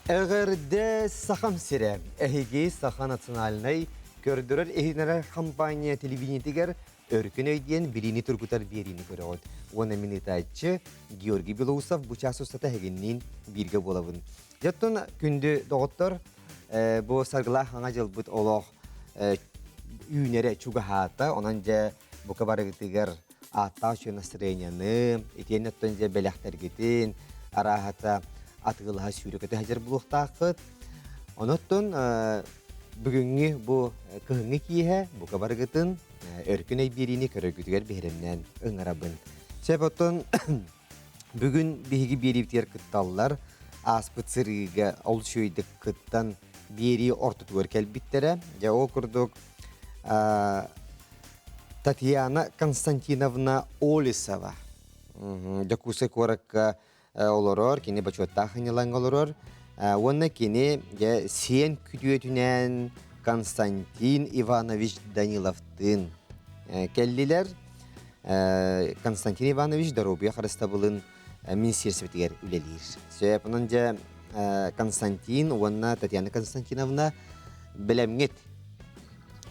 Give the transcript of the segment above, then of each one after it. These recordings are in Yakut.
Эҕэрдэ Сахам сирэ! Эһиги Саха национальнай көрдөрөр-иһитиннэрэр хампаанньа телевидениетигэр Өркөн өй диэн билиини тургутар биэриини көрөҕүт. Уонна мин ыытааччы Георгий Белоусов бу чаас устата эһигинниин бииргэ буолабын. Дьоттон күндү доҕоттор, бу саргылаах хаҥа дьылбыт олох үүнэрэ чугаһаата. Онон дьэ бука барыгытыгар ааттаах үчүгэй настроениены, итиэннэ оттон дьэ бэлэхтэргитин арааһата атыылаһа сүүрэ-көтө сылдьар буолуохтааххыт. Онон бүгүҥҥү бу кыһыҥҥы киэһэ бука барыгытын өркүн өй биэриини көрөргүтүгэр биһирэмнээн ыҥырабын. Сөп оттон бүгүн биһиги биэриибитигэр кытталлар ааспыт сырыыга ол үчүгэйдик кыттан биэрии ортотугар кэлбиттэрэ. Дьэ ол курдук Татьяна Константиновна Олесова Дьокуускай куоракка олорор, кини бочуоттаах ынньалаҥҥа олорор. Уонна кини дьэ сиэн күтүөтүнээн Константин Иванович Даниловтыын кэллилэр. Константин Иванович доруобуйа харыстабылын министиэрсибэтигэр үлэлиир. Сөп, онон дьэ Константин уонна Татьяна Константиновна бэлэмҥит.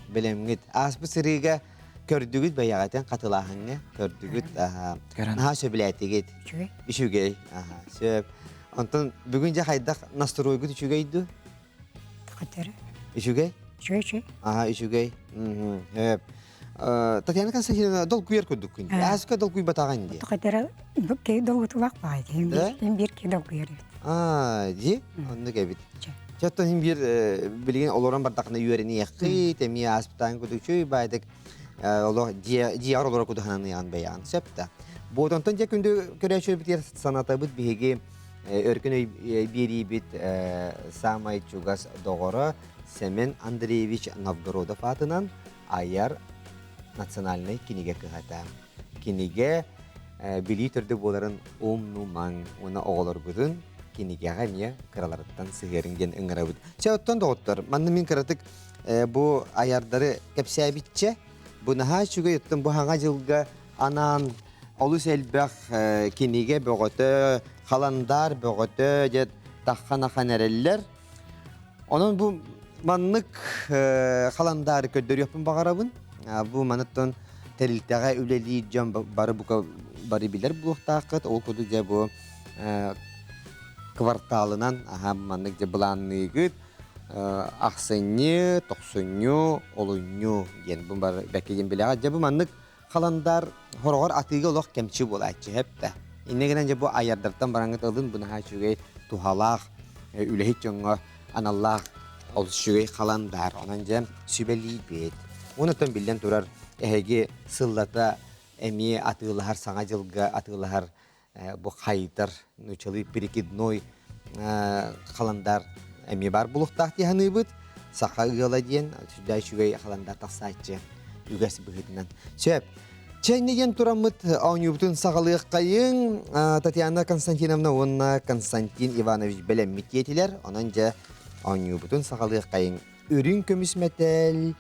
Бэлэмҥит. Ааспыт сырыыга Көрдүгүт бэйэҕитин хатылааһыҥҥа көрдүгүт наһаа сөбүлээтигит. Үчүгэй. Үчүгэй. Сөп. Онтон бүгүн дьэ хайдах настройгут үчүгэй дуу? Хотер. Үчүгэй? Үчүгэй, үчүгэй. Аха, үчүгэй. Сөп. Татьяна Константиновна долгуйар курдуккун. Ааска долгуйбатаҕын дии. Хотер бу кей долгутулах баай. Хим бир кей долгуйар эбит. Аа, дии, оннук эбит. Чоттон син биир билигин олорон бардахына үөрэниэххит, эмиэ ааспытаан курдук үчүгэй баайдык олох дьиэҕэр олоро кудуһананыйаҕын бэйэҕин сөп да. Буотонтон дьэ күндү көрөөччүлэрбитигэр санатабыт биһиги өркөн өй биэриибит саамай чугас доҕоро Семен Андреевич Новгородов аатынан айар национальнай кинигэ кыһата. Кинигэ билии төрдө буоларын умнумаҥ уонна оҕолоргутун кинигэҕэ эмиэ кыраларыттан сыһыарыҥ диэн ыҥырабыт. Чэ, оттон доҕоттор, манна мин кыратык бу айардары кэпсээбитчэ, бу наһаа үчүгэй оттон бу хаҥа дьылга анаан олус элбэх кинигэ бөҕөтө, халандаар бөҕөтө дьэ таххан ахан эрэллэр. Онон бу маннык халандаары көрдөрүөхпүн баҕарабын. Бу маныттан тэрилтэҕэ үлэлиир дьон бары бука бары билэр буолуохтааххыт. Ол курдук дьэ бу кварталынан аха маннык дьэ былаанныыгыт. Ахсынньы, тохсунньу, олунньу диэн бу бары бэккэ диэн билэҕит. Дьэ бу маннык халандар хороҕор атыыга олох кэмчи буолааччы хэптэ. Иннэ гынан дьэ бу айардартан бараҥҥыт ылын бу наһаа үчүгэй туһалаах үлэһит дьоҥҥо аналлаах олус үчүгэй халандар. Онон дьэ сүбэлиибит. Онтон биллэн турар эһиги сыллата эмиэ атыылаһар саҥа дьылга атыылаһар бу хайытар нуучалыы перекидной халандар эмиэ баар булуохтаах дии саныыбыт. Саха ыала диэн сүрдээх үчүгэй халандар тахсааччы үгэс быһыытынан. Сөп. Чэ, диэн тураммыт оонньуубутун саҕалыаххайыҥ. Татьяна Константиновна уонна Константин Иванович бэлэммит диэтилэр. Онон дьэ оонньуубутун саҕалыаххайыҥ. Үрүҥ көмүс мэтээл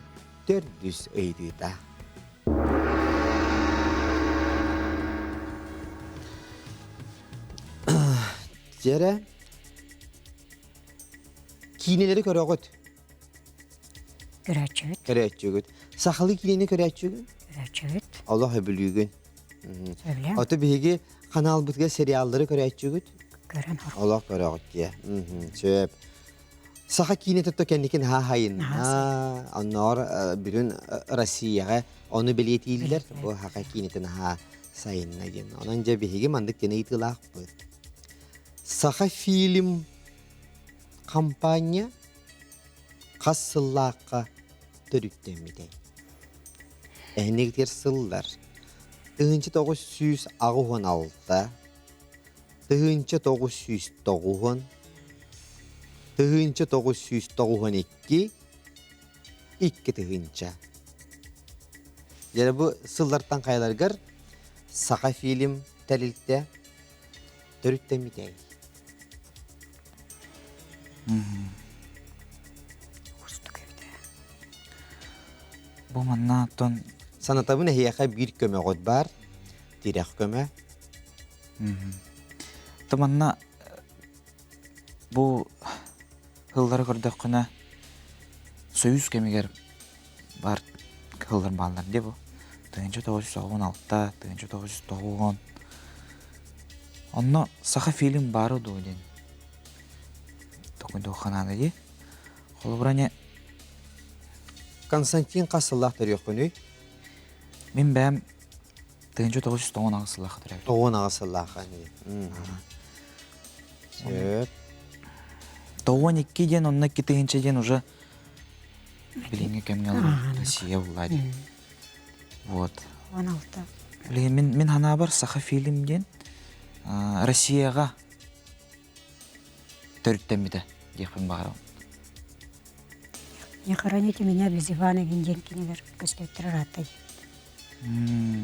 төрдүс ыйытыыта. Дьэрэ киинэлэри көрөҕүт? Көрөөччүбүт. Көрөөччүгүт. Сахалыы киинэни көрөөччүгүн? Көрөөччүбүт. Олох өбүлүүгүн. Сөбүлээн. Ото биһиги ханаалбытыгар сериаллары көрөөччүгүт? Көрөн Олох көрөҕүт дии. Сөп. Саха киинэтэ то кэнникин хаһайынна, онноор бүтүн Россияҕа ону бэлиэтииллэр, бу саха киинэтин аһаа сайынна диэн. Онон дьэ биһиги маннык диэн ыйытыылаахпыт. Саха фильм хампаанньа хас сыллаахха төрүттэммитэй? Эһинигитигэр сыллар 1986, 1990, 1992, 2 тыһыынча. Дьэ бу сыллартан хайаларыгар Саха фильм тэрилтэ төрүттэммитэй? Уустук эбит. Бу манна оттон Санатабын эһиэхэ биир көмөҕүт баар, тирэх көмө. То манна бу Һыллары көрдөххүнэ, Союз кэмигэр баар кыһыллар бааллар дии бу. 1996, 1990. Онно саха фильм баара дуо диэн документуохха наада дии. Холобура не Константин хас сыллаах төрүөххүнүй? Мин бэйэм 1998 сыллаах төрөөбүтүм. 98 сыллаах Сөп. 92 диэн онно 2000 диэн уже билиҥҥи кэмҥэ Россия булла дии. Вот. 16. Билигин мин мин ханаабар Саха фильм диэн Россияҕа төрүттэммитэ диэхпин баҕарабын. Не хороните меня без Ивана диэн кинилэр көстөттөр ыраатта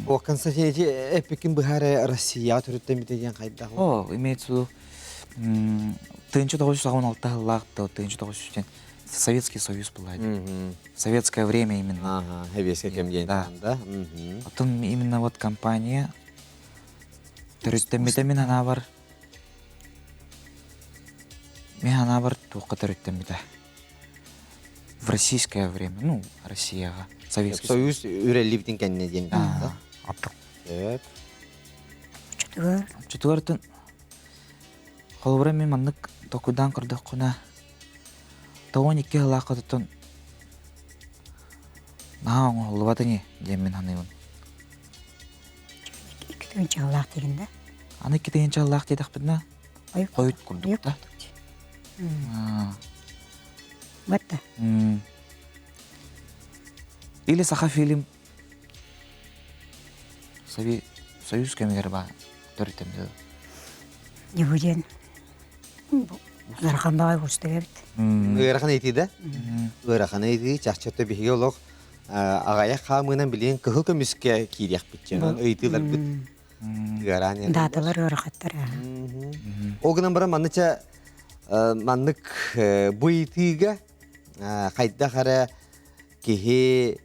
О, Константин, эти эппикин быһаары Россияҕа төрүттэммитэ диэн хайдах? О, имеется в виду 1996 сыллаах 1900 диэн Советский Союз была. Советское время именно. Ага, советское кэм диэн Да. да. Потом именно вот компания төрүттэммитэ мин анаабар мин анаабар туохха төрүттэммитэ в российское время, ну, Россияҕа, Советский Союз үрэллибитин кэннэ диэн да. Сөп. Оччотугар Оччотугар холобура мин маннык токуйдаан көрдөххүнэ 92 сылаахха туттан наһаа оҥоһуллубат ини диэн мин саныыбын. Икки тыһыынчалаах диигин да? Аны икки тыһыынчалаах диэтэхпинэ хойут курдук да. Батта. Или саха фильм Союз кэмигэр баа төрүттэммит. Дьыбы диэн ыарахан баҕай уустук эбит. Ыарахан ыйытыы да? Ыарахан ыйытыы чахчы биһиги олох аҕайах хаамыынан билигин кыһыл көмүскэ киириэхпит диэн ыйытыыларбыт ыараан Дааталар ыарахаттар. Ол гынан баран манныча маннык бу ыйытыыга хайдах эрэ киһи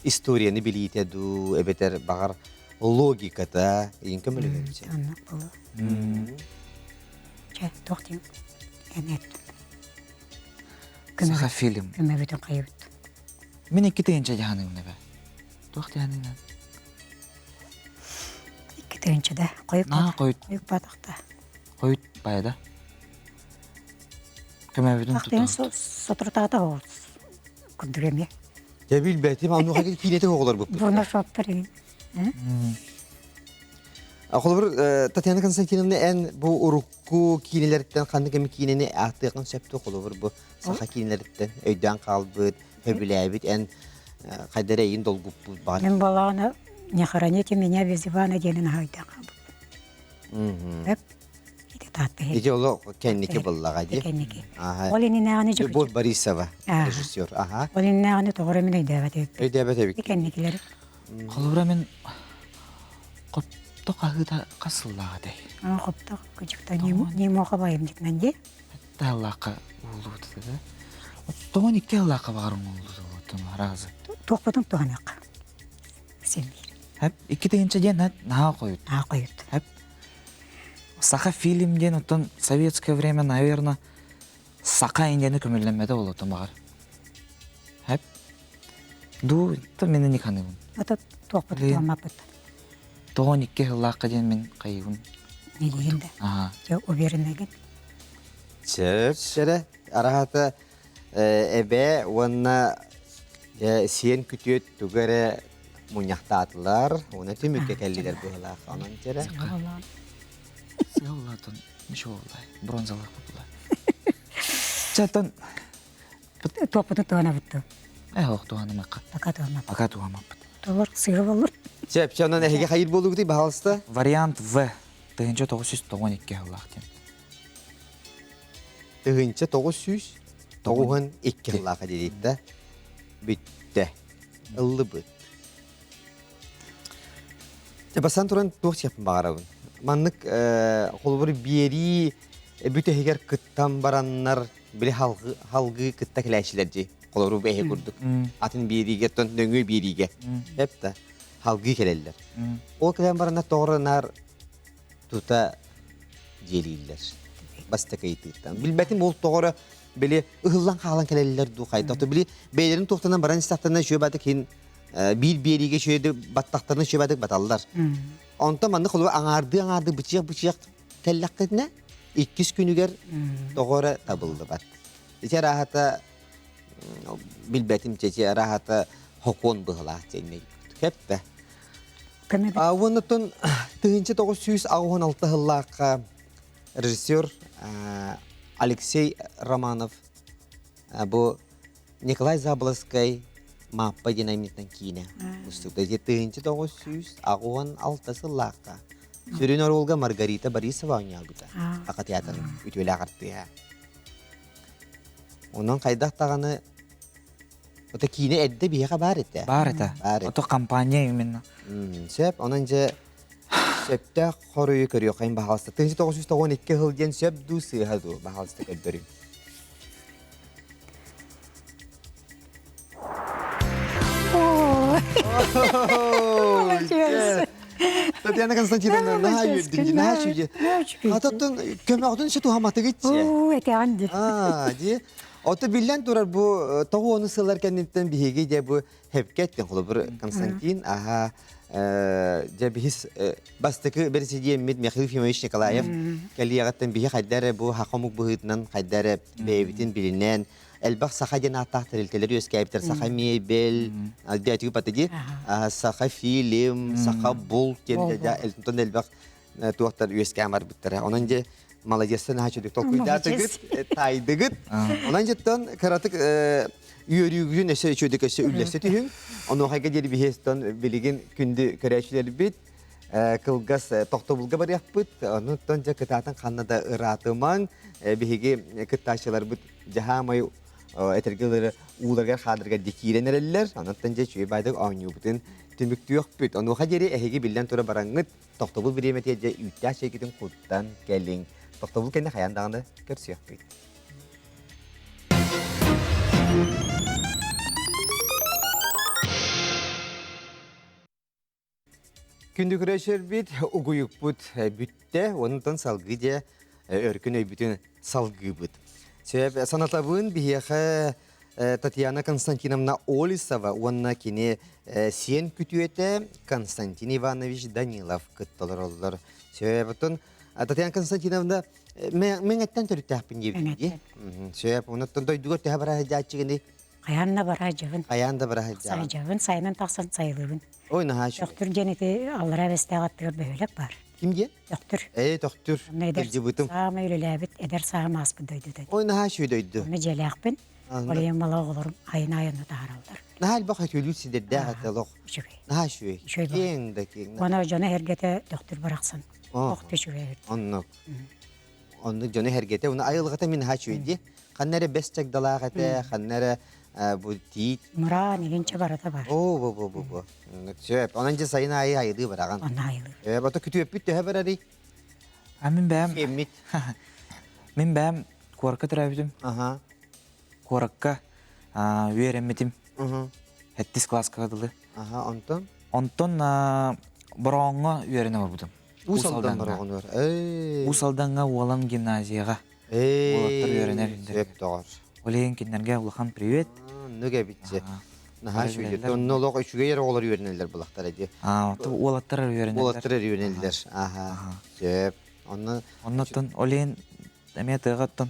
историяны билиитэ дуу эбэтэр баҕар логиката иин көмөлөһөр. Оннук болу. Чэ, туох диэн эмиэ Саха фильм. Көмөбүтүн хайыбыт. Мин икки тыһыынча дьаһаныым нэбэ. Туох дьаһаныынан? Икки тыһыынча да. Хойут Наа хойут. Хойут баатахта. Хойут байда. Көмөбүтүн тутан. Соторутаата курдук эмиэ. Дьэ билбэтим, онуоха киинэтэ оҕолор буппут. Буна шоптар Холобур, Татьяна Константиновна, эн бу урукку киинэлэртэн ханнык эми киинэни ааттыаххын сөптө холобур бу саха киинэлэриттэн өйдөөн хаалбыт, сөбүлээбит эн хайда эрэ эйин долгуппут баар. Мин балаҕана не хороните меня без Ивана диэнин аһайдан хаалбыт. Эп ити таатта Ити оло кэнники буллаҕа дии. Кэнники. Ол иннинээҕини Любовь Борисова режиссер. Аха. Ол иннинээҕини тоҕо мин өйдөөбөт эбиппин. Өйдөөбөт эбиккин. Кэнникилэри. Холобура мин хопто хаһыыта хас сыллааҕа этэй? Хопто кыдьыкта немоха байым дитинэн дии. Тааллаахха ууллубут да. Тоҕон икки аллаахха баҕарым ууллубут аразы. Туохпутун туһаныахха. Син биир. Хэп икки тыһыынча диэн наһаа хойут. Наһаа хойут. Хэп Саха фильм диэн оттон советское время, наверное, саха индияны көмүллэммэтэ болотон баҕар. Хэп Ду, то мен не ханыыбын. Ата туохпут туомаппыт. Тоҕон икки сыллаахха диэн мин хайыыбын. Нелиин да. Аха. Дьэ уверенныгын. Сөп сэрэ араһата эбэ уонна сиэн күтүөт тугу эрэ мунньахтаатылар уонна түмүккэ кэллилэр быһылаах онон дьэрэ Сыаллаатон ничего бронзалаах була. Чатан Туоппутун туһанабыт Э, туһанымакка. Пока туһаммаппыт. Пока туһаммаппыт. Толор сыһы боллур. Сөп, онон эһиги хайыр буолугутуй, баһалыста? Вариант В. 1992 сыллаах диэн. 1992 сыллаах диэбит да. Бүттэ. Ыллыбыт. Бастан туран туох сиэппин баҕарабын. Маннык холобур биэрии бүтэһигэр кыттан бараннар били халгыы кытта кэлээччилэр дии. Холобур бэһи курдук. Атын биэриигэ, тон нөҥүө биэриигэ. Эп да халгыы кэлэллэр. Ол кэлэн бараннар тоҕоронар тута дьиэлииллэр. Бастакы ыйытыыттан. Билбэтим ол тоҕоро били ыһыллан хаалан кэлэллэр дуу хайдах били бэйэлэрин туохтанан баран истэхтэринэ үчүгэй баатык иһин биир биэриигэ үчүгэйдик баттахтарына үчүгэй баатык баталлар. Онтон маннык холобур аҥаардыы аҥаардыы бычыах-бычыах кэллэххитинэ иккис күнүгэр тоҕо эрэ табыллыбат. Ити арааһата билбэтим чэчи арааһата хокуон быһылаах диэн Кэптэ. Уоннаттан 1986 сыллаахха режиссер Алексей Романов бу Николай Заболоцкай Мааппа диэн айымньытынан киинэ устубута. Ити 1986 сыллаахха сүрүн оруолга Маргарита Борисова оонньообута. Саха театрын үтүөлээх артыыһа. Онон хайдах даҕаны Это киинэ эрдэ биһиэхэ баар этэ. Баар этэ. Баар этэ. Ото компания именно. Сөп. Онон дьэ сөптөөх хоруйу көрүөххэ баһаалыста. 1992 сыл диэн сөп дуу сыыһа дуу баһаалыста көрдөрүҥ. Татьяна Константиновна, наһаа үөрдүм, наһаа үчүгэй. Ататтан көмөҕүтүн се туһаматыгыт дии. Оо, этэҕин дии. Аа, дии. Ото биллэн турар бу тоҕуону сыллар кэнниттэн биһиги дьэ бу хепке эттин холобур Константин аха дьэ биһис бастакы бэрисидиэммит Михаил Ефимович Николаев кэлиэҕиттэн биһи хайда эрэ бу саха омук быһыытынан хайда эрэ бэйэбитин билинэн элбэх саха диэн ааттаах тэрилтэлэр үөскээбиттэр саха мебель дьэ патыги саха фильм саха булт диэн элбэх элбэх туохтар үөскээн барбыттара. Онон дьэ маладьыастан наһаа үчүгэй толкуйдаатыгыт, таайдыгыт. Онон дьэттэн кыратык үөрүүгүн өссө үчүгэйдик өссө үллэстэ түһүҥ. Онуохайга диэри биһиэстэн билигин күндү көрөөччүлэрбит кылгас тохтобулга барыахпыт. Онуттан дьэ кытаатан ханна да ыраатымаҥ. Биһиги кыттааччыларбыт дьаһаамай этэргэ ылары ууларыгар хааларыгар дьэ киирэн эрэллэр. Онуттан дьэ үчүгэй баайдык оонньуубутун түмүктүөхпүт. Онуоха диэри эһиги биллэн тура бараҥҥыт Тохтобул бириэмэтигэр дьэ үүттээх чэйгитин куттан кэлиҥ. Тохтобул кэннэ хайаан даҕаны көрсүөхпүт. Күндү көрөөччүлэрбит, угуйукпут бүттэ, онтон салгыы дьэ өркүн өйбүтүн салгыыбыт. Сөп, санатабын биһиэхэ Татьяна Константиновна Олесова уонна кини сиэн күтүөтэ Константин Иванович Данилов кытта олороллор. Сөп, Татьяна Константиновна мэҥэттэн төрүттээхпин диэбит дии. Сөп, онуттан дойдугар төһө бара сылдьааччыгыный? Хайаан да бара сылдьабын. Хайаан да бара сылдьаҕын. Сылдьабын, сайынын тахсан сайылыыбын. Ой, наһаа үчүгэй. Төхтүр диэн ити аллараа Бэстээх аттыгар бөһүөлэк баар. Ким диэн? Төхтүр. Ээ, Төхтүр. Кырдьыбытым. Саамай үлэлээбит эдэр сааһым ааспыт дойдута. Ой, наһаа үчүгэй дойду. Онно дьиэлээхпин. Ол иһин мала оҕолорум айын айанна таһаараллар. Наһаа элбэх өтүүлүүр сидэрдээх этэ олох. Үчүгэй. Наһаа үчүгэй. Үчүгэй Киэҥ да киэҥ. Уонна дьоно эргэтэ Төхтүр барахсан. Ох үчүгэй. Оннук. Оннук дьоно эргэтэ. Уна айылҕата мин наһаа үчүгэй дии. Ханна эрэ бэс чагдалаах этэ, ханна эрэ бу тиит. Мыраан игинчэ барыта бар. Оо, бу бу бу бу. Сөп. Онон дьэ сайын аайы айылыы бараҕын. Онно айылыы. Э, бата күтүөппүт төһө барарый? А мин бэйэм Сиэммит. Мин бэйэм куоракка төрөөбүтүм. Аха. Куоракка үөрэммитим. Угу. Хэттис класска дылы. Аха, онтон? Онтон Борооҥҥо үөрэнэ барбытым. Уус Алдан Борооҥҥо. Ээ. Уус Алдаҥҥа Уолан гимназияҕа. Уолаттар үөрэнэр. Сөп доҕор. Ол иһин кинилэргэ улахан привет. Оннук эбитчи. Наһаа үчүгэй. Онно олох үчүгэй эрэ оҕолор үөрэнэллэр булахтара дии. Аа, уолаттар үөрэнэллэр. Уолаттар үөрэнэллэр. Аха. Сөп. Онно Оннуттан ол иһин эмиэ тыаҕа оттон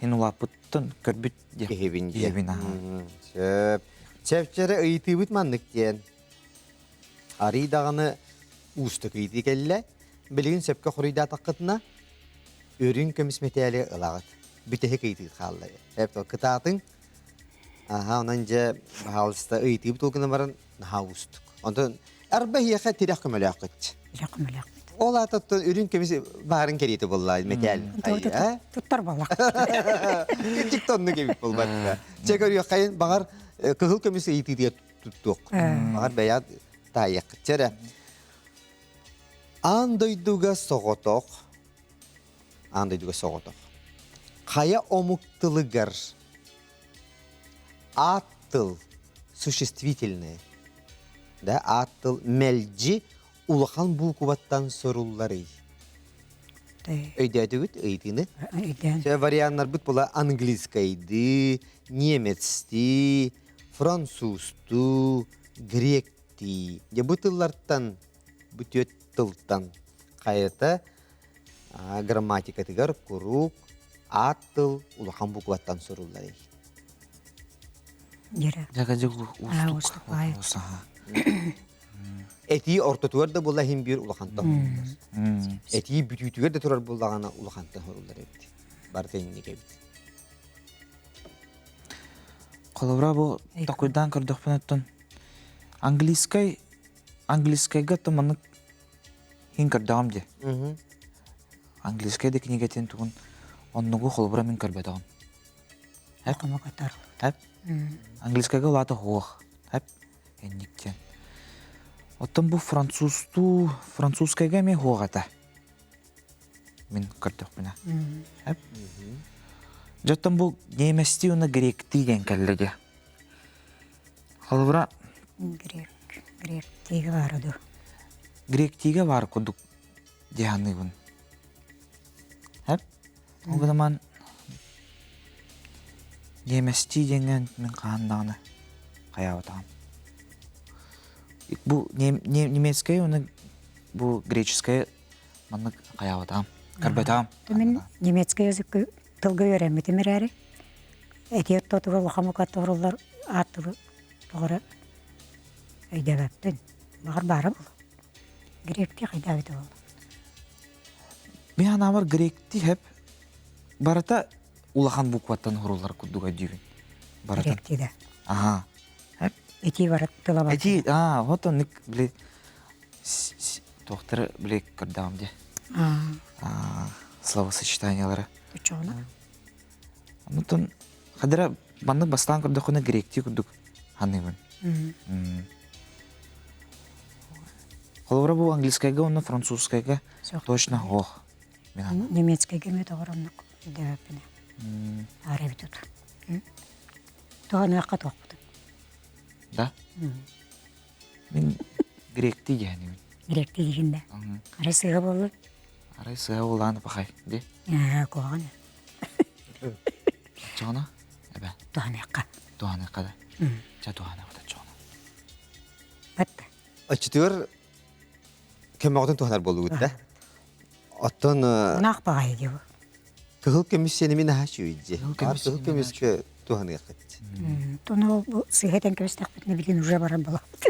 иһин улааппыттан көрбүт киһибин диэн. Киһибин аха. Сөп. Чэпчэрэ ыйытыыбыт маннык диэн. Арый даҕаны уустук ыйытыы кэллэ. Билигин сөпкө хоруйдаатаххытына, үрүҥ көмүс мэтээли ылаҕыт. Бүтэһик ыйытыы хаалла. Эп кытаатыҥ. Аха, онон дьэ, баһаалыста ыйытыыбыт ол гынан баран наһаа уустук. Онтон арба эһиэхэ тирэх көмөлөөххүт. Тирэх көмөлөөхпүт. Ол аата үрүҥ көмүс баарын кэриэтэ буолла мэтээл. Туттар буоллах. Кырдьык да оннук эбит буолбатта. Чэ көрүөххэйин, баҕар кыһыл көмүс ыйытыытыгар. туттуох. Баҕар бэйэҕит таайыаххыт эрэ. Аан дойдуга соҕотох, аан дойдуга соҕотох. Хайа омук тылыгар аат тыл существительное, да, аат тыл мэлдьи улахан буукубаттан сурулларый? Өйдөөтүгүт ыйытыыны? Өйдөөн. Чэ, варианнарбыт була английскайдыы, немецтии, французтуу, гректии. Дьэ, бу тыллартан, бу түөрт тылтан хайата грамматикатыгар куруук аат тыл улахан букваттан сурулларый? Дьэрэ. Дьэ, Аа, уустук. уустук баайы. Этии ортотугар да буолла иһин биир улахантан хоруллар. Этии бүтүүтүгэр да турар буоллаҕына улахантан хоруллар эбит. Барыта инник эбит. Холобура бу такуйдаан көрдөхпүнэ оттон английскай английскайга оттон маннык иһин көрдөҕүм дии. Английскай да кинигэтин тугун оннугу холобура мин көрбөтөҕүм. Хомокотор. Хэп. Английскайга улаата хуох. Хэп. Инниктен. Оттон бу французтуу французскайга эмиэ хуох этэ. Мин көрдөхпүнэ. Хэп. Дьоттон бу немецтии уонна гректии диэн кэллэ дии. Холобура Грек, гректиигэ баара дуу. Гректиигэ баар курдук дии саныыбын. Хэп. Ол гынан немецтии диэҥҥэ мин хаһан даҕаны хайаабатаҕым. Бу немецкэй уонна бу греческэй маннык хайаабатаҕым, көрбөтөҕүм. Мин немецкэй языкка тылга үөрэммитим эрээри, эти ортотугар улахан мукатторуллар аат тылы тоҕо өйдөөбөппүн. Баҕар баара буолуо. Гректии хайдах эбитэ буолла? Мин анаабар гректии хэп барыта улахан букваттан уһуруллар курдук өйдүүбүн. Барыта. Гректии да. Аха. Хэп. Итии барыт тыла бар. Ити аа вот оннук били туохтары били көрдөҕүм дии. Аа. Словосочетаниялары. Очоҕуна. Онтон хадара маннык бастаан көрдөххүнэ гректии курдук саныыбын. Холобура бу английскайга уонна французскайга точно ох. Немецкайга эмиэ тоҕор оннук өйдөөбөппүнэ. Аара эбит тут. Туһаныахха туохпутун. Да? Мин гректии диэхинибин. Гректии диигин да? Арай сыыһа буоллун? Арай сыыһа буолаан пахай ди. Ээ, куһаҕан. Оччоҕуна эбэ. Туһаныахха. Туһаныахха да. Ча туһаныахха оччоҕуна. Батта. Оччотугар көмөҕүтүн туһанар буолугут да? Оттон Мунаах баҕайы дии бу. Кыһыл көмүс сиэними наһаа үчүгэй Кыһыл көмүс Кыһыл көмүскэ туһаныаххыт. Тону бу сыыһа этэн кэбистэхпитинэ билин уже баран балабыт.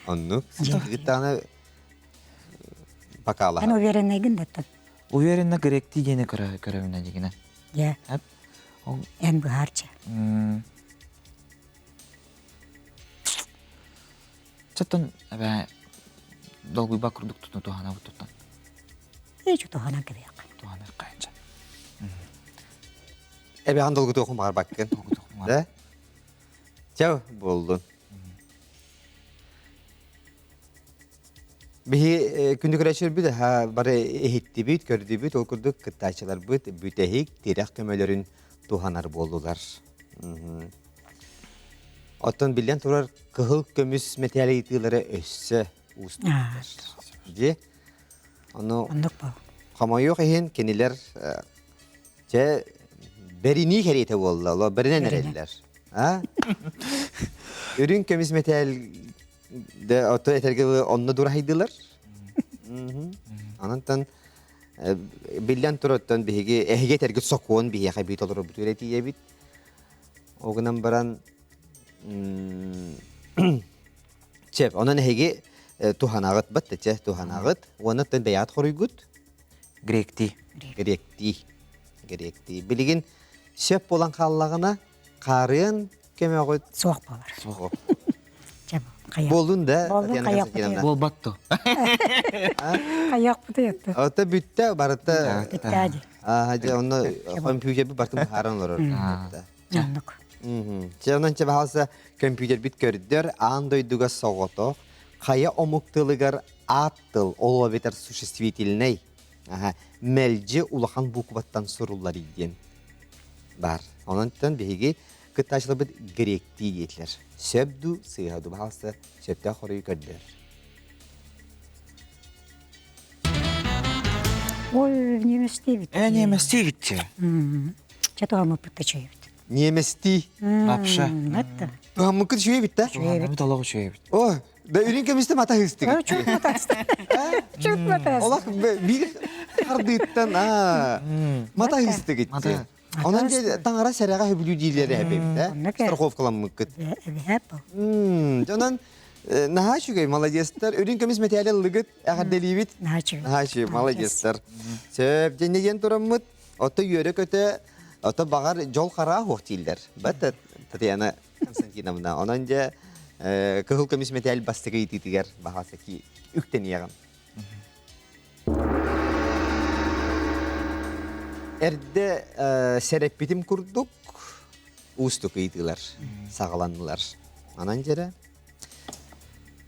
Оннук. Сыһыттаҕына бакаалаһа. Эн уверенныйгын да оттон. Уверенно гректии диэни көрөбүнэ дигинэ. Дьэ. Эн быһаарчы. Чоттон эбээ долгуйба курдук туту туһанабыт туттан. Ичу туһанан кэбиэххэ. Туһаныахха инчэ. Эбэҕин долгутуохун баҕарбаккын. Да? Чау буоллун. Биһи күндү көрөөччүлэрбит бары иһиттибит, көрдүбүт, ол курдук кыттааччыларбыт бүтэһик тирэх көмөлөрүн туһанар буоллулар. Оттон биллэн турар кыһыл көмүс мэтээл ыйытыылара өссө уустуктар. Дьи ону Оннук бол. хомойуох иһин кинилэр чэ бэринии кэриэтэ буолла, оло бэринэн эрэллэр. А? Үрүҥ көмүс мэтээл да ото этэргэ онно дураһыйдылар. Онон биллэн турар биһиги эһиги этэргэ сокуон биһиэхэ биит олоробут үөрэтиэбит. Ол гынан баран чэ, онон эһиги туһанаҕыт батта чэ, туһанаҕыт. Уонна тын бэйэҕит хоруйгут. Гректии. Гректии. Гректии. Билигин сөп буолан хааллаҕына, хаарыан көмөҕүт суох буолар. Суох. Чэ, хайа. Буоллун да, Буоллун, Татьяна хайыахпытый? Константиновна. Буолбат то. Хайыахпытый этте? Ото бүттэ, барыта. Бүттэ ди. Аа, дьэ, онно компьютербит бартын быһааран олорор. Оннук. Чэ, онон чэ, баһаалыста компьютербит көрдөр, аан дойдуга соҕотох, хайа омук тылыгар аат тыл, ол эбэтэр существительнай, аха, мэлдьи улахан букваттан суруллар диэн баар. Онон биһиги кыттааччыларбыт гректии диэтилэр. Сөп дуу, сыыһа дуу, баһаалыста сөптөөх хоруйу көрдөр. Ой, неместейбит. Э, неместейбит. Чэ, туһаммыппыт да үчүгэйбит. Неместий. Вообще. Атта. Туһаммыккыт үчүгэйбит да? Туһаммыт олох үчүгэйбит. О, да үрүҥ көмүстэ мата хыстыгыт. Чуть матасты. Чуть матасты. Олох биир хардыыттан аа мата хыстыгыт. Онон таҥара сэрэҕэ хөбүлүү дииллэрэ эбэбит э страховкаламмыккыт. Эбэп. Онон наһаа үчүгэй молодецтар үрүҥ көмүс мэтээли ыллыгыт эҕэрдэлиибит. Наһаа үчүгэй. Наһаа үчүгэй молодецтар. Сөп дьэнне диэн тураммыт ото үөрэ-көтө ото баҕар дьол хараа хуох дииллэр. Бат Татьяна Константиновна онон дьэ кыһыл көмүс мэтээл бастакы ыйытыытыгар баҕа саки үктэниэҕим. Эрдэ сэрэппитим курдук уустук ыйытыылар саҕаланнылар. Анан дьэрэ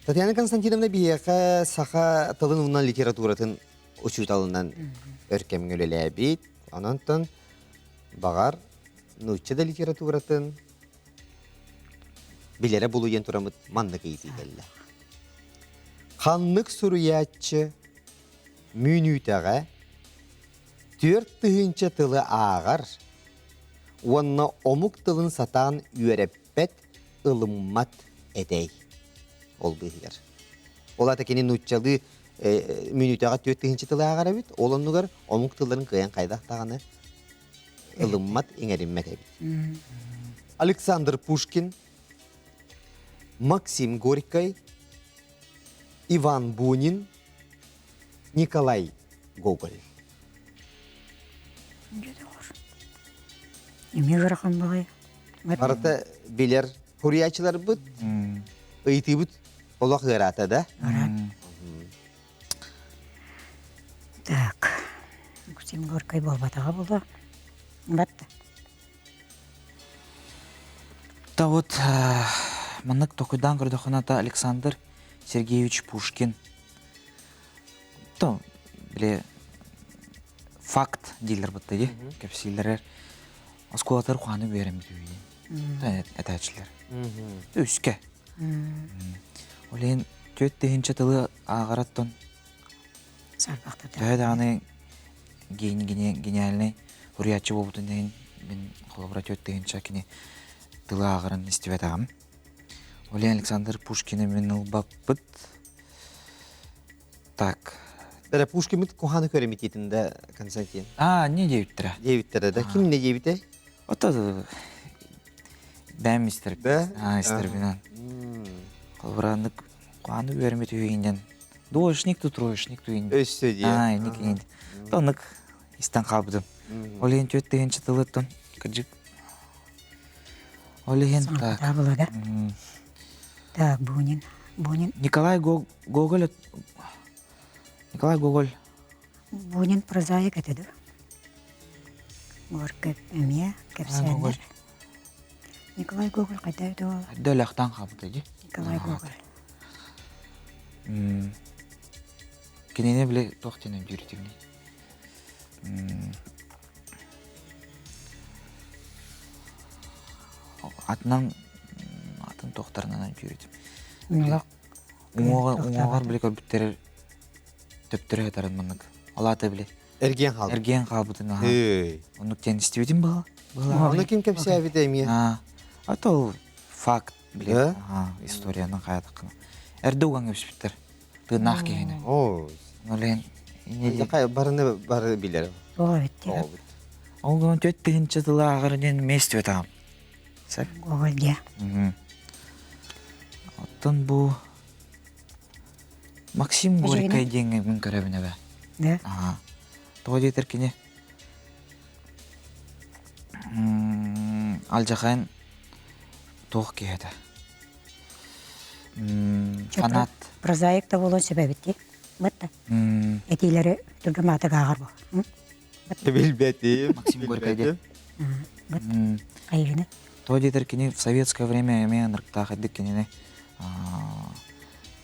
Татьяна Константиновна биһиэхэ саха тылын уонна литературатын учууталынан өр кэмҥэ үлэлээбит. Онон баҕар нуучча да литературатын билэрэ булуйан тураммыт маннык ыйытыы кэллэ. Ханнык суруйааччы мүнүүтэҕэ 4000 тылы ааҕар уонна омук тылын сатаан үөрэппэт, ылыммат этэй? Ол быыһыгар. Ол аата кини нууччалыы мүнүүтэҕэ 4000 тылы ааҕар эбит, ол оннугар омук тылларын кыайан хайдах даҕаны ылыммат, иҥэриммэт эбит. Александр Пушкин, Максим Горький, Иван Бунин, Николай Гоголь. Эмиэ ыарахан баҕайы. Барыта билэр суруйааччыларбыт, ыйытыыбыт олох ыараата да? Так, Максим Горький буолбатаҕа буолуо. Батта. Да вот маннык токуйдаан көрдөххүнэ Александр Сергеевич Пушкин то били факт дииллэр бытта дии кэпсииллэрэр оскуолатар куһааны үөрэммит үһү этээччилэр үскэ ол иһин 4000 тылы ааҕараттан Сарбахтата. Төһө даҕаны гениальный суруйааччы буолбутун иһин мин холобура 4000 кини тылы ааҕарын истибэтэҕим. Ол иһин Александр Пушкины мин ылбаппыт. Так. Эрэ Пушкиммит куһааны көрөмитиитин да Константин. А, не диэбиттэрэ. Диэбиттэрэ да. Ким не диэбитэй? Ото бэм истэр. Да? А, истэрбинэн. Холобура куһааны үөрэммит үһүгүнэн двоечник ту троечник ту Өссө диэ. А, инник инник. Тоннык истэн хаалбытым. Ол иһин 4000 тылыттан кырдьык. Ол иһин так. было, да? Так, Бунин. Бунин. Николай Гоголь Николай Гоголь. Бунин прозаик этэ да? Горький эмиэ кэпсээннэр. Николай Гоголь хайда эбитэ ол? Өлөхтөн хаалбыта дии. Николай Гоголь. Кинини били туох диэн өйдүүр Атынан атын туохтарынан өйдүүр этим. Уҥуоҕар били көрбүттэр төптөрө сытарын маннык. Ол аата били Эргиэн хаалбыт. Эргиэн хаалбытын аха. Оннук диэн истибитим быһа. Ону ким кэпсээбитэ эмиэ? А то факт били историянан хайатаххына. Эрдэ угаҥ эбиспиттэр. Тыыннаах киһини. Оо. Олен Хайа барыны бары билэр. Оо битти. Ол гынан 4000 тылы ааҕар диэн месте там. Сеп. Гоголь дия. Оттон бу Максим Горький диэҥҥэ мин көрөбүн эбэ. Да? Аа. Тоҕо диэтэр кини алдьархайын туох киһи этэ? Фанат. Прозаик да буолуон сөп эбит дии. Бытта. Этиилэри түргэн маатык ааҕар буол. Билбэтим. Максим Горький диэн. Айыгыны. Тоҕо диэтэр кини в советское время эмиэ ынырыктаах эдик кинини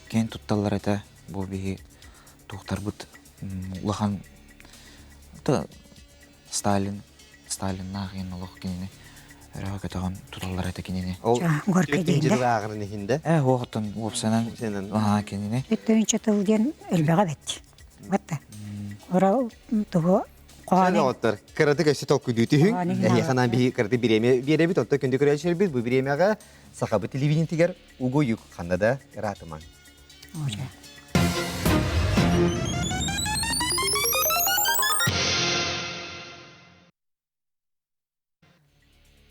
киэн тутталлар этэ. Бу биһи туохтарбыт улахан Сталин Сталиннаах иһин олох кинини өрөҕө көтөҕөн туталлар этэ кинини. Ол Горький түөрт дьыл ааҕарын иһин да? Э, уоҕуттан уопсанан аhaa кинини. Өттөйүнчэ тыл диэн элбэҕэ бэт. Батта. Ора тугу Sen оттор кыраты көссө толкуйдуу түһүҥ. Эһиэхэ анаан биһи кыраты бириэмэ биэрэбит, оттон күндү көрөөччүлэрбит бу бириэмэҕэ сахабыт телевидениетигэр угуйук ханна да ыраатымаҥ.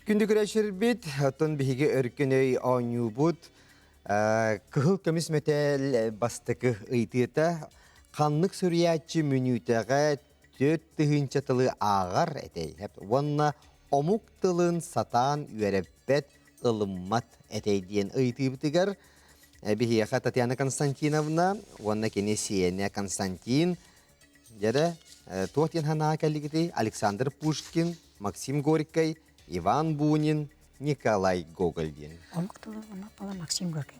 Күндү көрөөччүлэрбит, оттон биһиги өркөн өй оонньуубут кыһыл көмүс мэтээл бастакы ыйытыыта ханнык суруйааччы мүнүүтэҕэ 4000 тылы ааҕар этэй уонна омук тылын сатаан үөрэппэт ылыммат этэй диэн ыйытыыбытыгар биһиэхэ Татьяна Константиновна уонна кини сиэнэ Константин дьэрэ туох диэн санаа кэллигитий Александр Пушкин, Максим Горький, Иван Бунин, Николай Гоголь диэн. Омук тылы була Максим Горький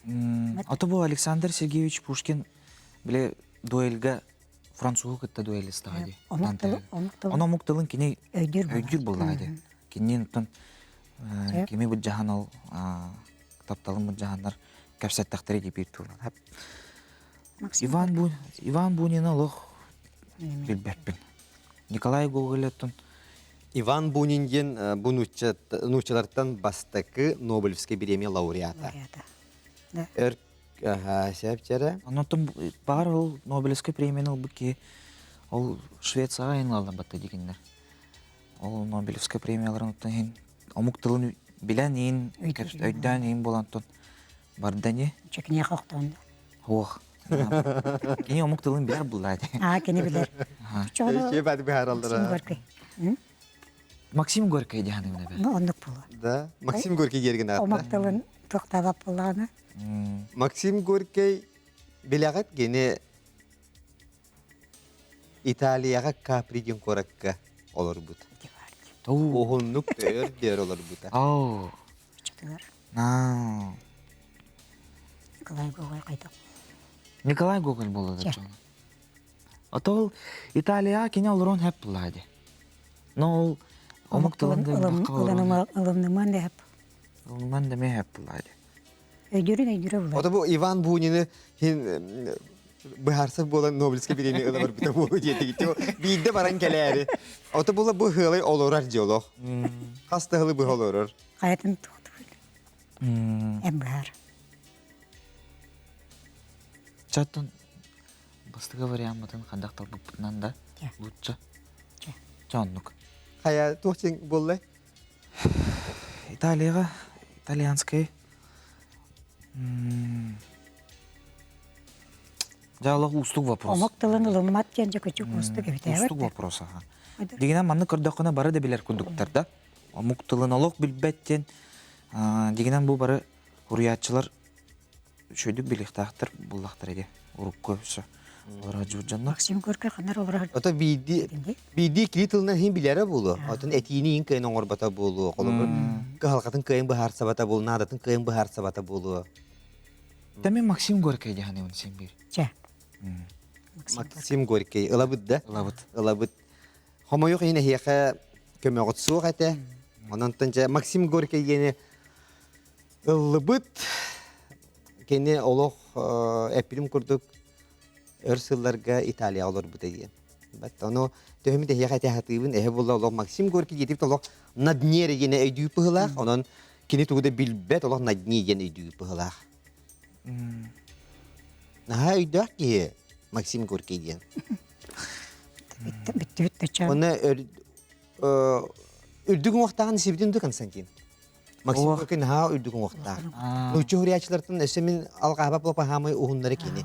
буолар. Ото бу Александр Сергеевич Пушкин бile дуэльга француһу кытта дуэлистаҕа дии. Омук тылы, омук тылы. Ону омук тылын кини өйдүүр буоллаҕа дии. Кинини оттон кими былдьаһан ол тапталын былдьаһаннар кэпсэттэхтэрэ дии биир тылынан. Иван Бун Иван Бунины олох билбэппин. Николай Гоголь-оттон Иван Бунин диэн бу нууччалартан бастакы Нобелевскай бириэмийэ лауреата. Өр сөп Онтон баҕар ол Нобелевскай премияны ылбыт киһи ол Швецияҕа айанлааллар батта дигиннэр. Ол Нобелевскай премияларын оттон иһин омук тылын билэн иин өйдөөн иин буолан барда ини. Чекниэхэ охтоон. Ох. Кини омук тылын билэр булла ди. Аа, кини билэр. Чэ бат быһаараллара. Максим Горький диһаныгына бэр. Ну, оннук буолуо. Да, Максим Горький диэргин аатта. Омук тылын туохтаабат буоллаҕына. Максим Горький билэҕит кини Италияҕа Капри диэн куоракка олорбут. Уһуннук өр дөр олорбута. Николай Гоголь хайдах? Николай Гоголь буолла да дьоно. Ото ол Италияҕа кини олорон хэп буллаа ди. Но ол омук тылын да ылымныман да хэп. Ылымныман да ме хэп буллаа ди. Өйдүүрүн өйдүүрэ булар. Ото бу Иван Бунины хин быһаарсар буолан Нобелевскай бириэмийэ ыла барбыта буолуо диэтигит. Биирдэ баран кэлээри. Ото була бу ыалай олорор дьолох. Хас да ыалы быһа олорор. Хайатын туохтугун. Эм быһаар. Чаттан бастакы вариаммытын хандах талбыппытынан да лучше. Чэ оннук. Хайа туох дьиҥ буолла? Италияҕа итальянскай Дьэ олох уустук вопрос. Омук тылын ылыммат диэн дьэ күчүк уустук эбит Уустук вопрос аха. Дигинэн маннык көрдөххүнэ бары да билэр курдуктар да. Омук тылын олох билбэт диэн дигинэн бу бары уруйааччылар үчүгэйдик билиэхтээхтэр буллахтар ди урукку өссө олорор дьоннор. Максим Горький ханар олорор. Ото биирдии биирдии кини тылынан иһин билэрэ буолуо. Отон этиини иһин кыайан оҥорбото буолуо. Холобур, кыһалҕатын кыайан быһаарсабата буолуо, наадатын кыайан быһаарсабата буолуо. Да мен Максим Горький диһаныбын син биир. Чэ. Максим Горький ылабыт да? Ылабыт. Ылабыт. Хомойуох иһин эһиэхэ көмөҕүт суох этэ. Онон дьэ Максим Горький диэни ыллыбыт. Кини олох эппитим курдук өр сылларга Италияҕа олорбута диэн. Ону төһөмүт эһиэхэ этэ сатыыбын, эһэ буолла олох Максим Горький диэтибит олох на дне диэн өйдүү быһыылаах, онон кини тугу да билбэт олох на дне диэн өйдүү быһыылаах. Наһаа өйдөөх киһи Максим Горький диэн. Бүттүбүт да Онно үрдүк уҥуохтааҕын сибитин да Константин. Максим Горький наһаа үрдүк уҥуохтаах. Нуучча суруйааччылартан өссө мин алҕаһабап лопаһаамай уһуннары кини.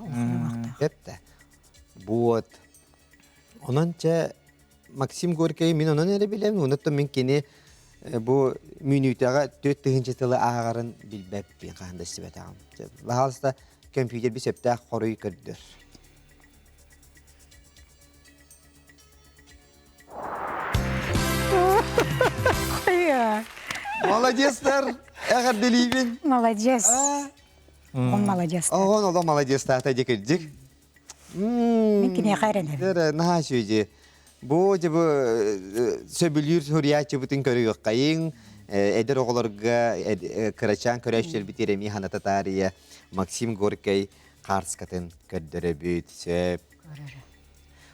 Эптэ. Вот. Онон чэ Максим Горький мин онон эрэ билэбин, онон мин кини бу мүнүүтэҕэ 4000 тылы ааҕарын билбэппин хаһан да истибэтэҕим. Баһаалыста компьютер би сөптөөх хоруй көрдөр. Молодецтар! Эҕэрдэлиибин! Молодец! Он молодец. Оҕон оло молодецтаата дьэ кырдьык. Мин киниэхэ эрэнэбин. Эрэ наһаа үчүгэй. Бу дьэ бу сөбүлүүр суруйааччыбытын көрүөххэйиҥ. Эдэр оҕолорго кырачаан көрөөччүлэрбит эмиэ ханата таарыйа Максим Горькай хаарскатын көрдөрөбүт. Сөп.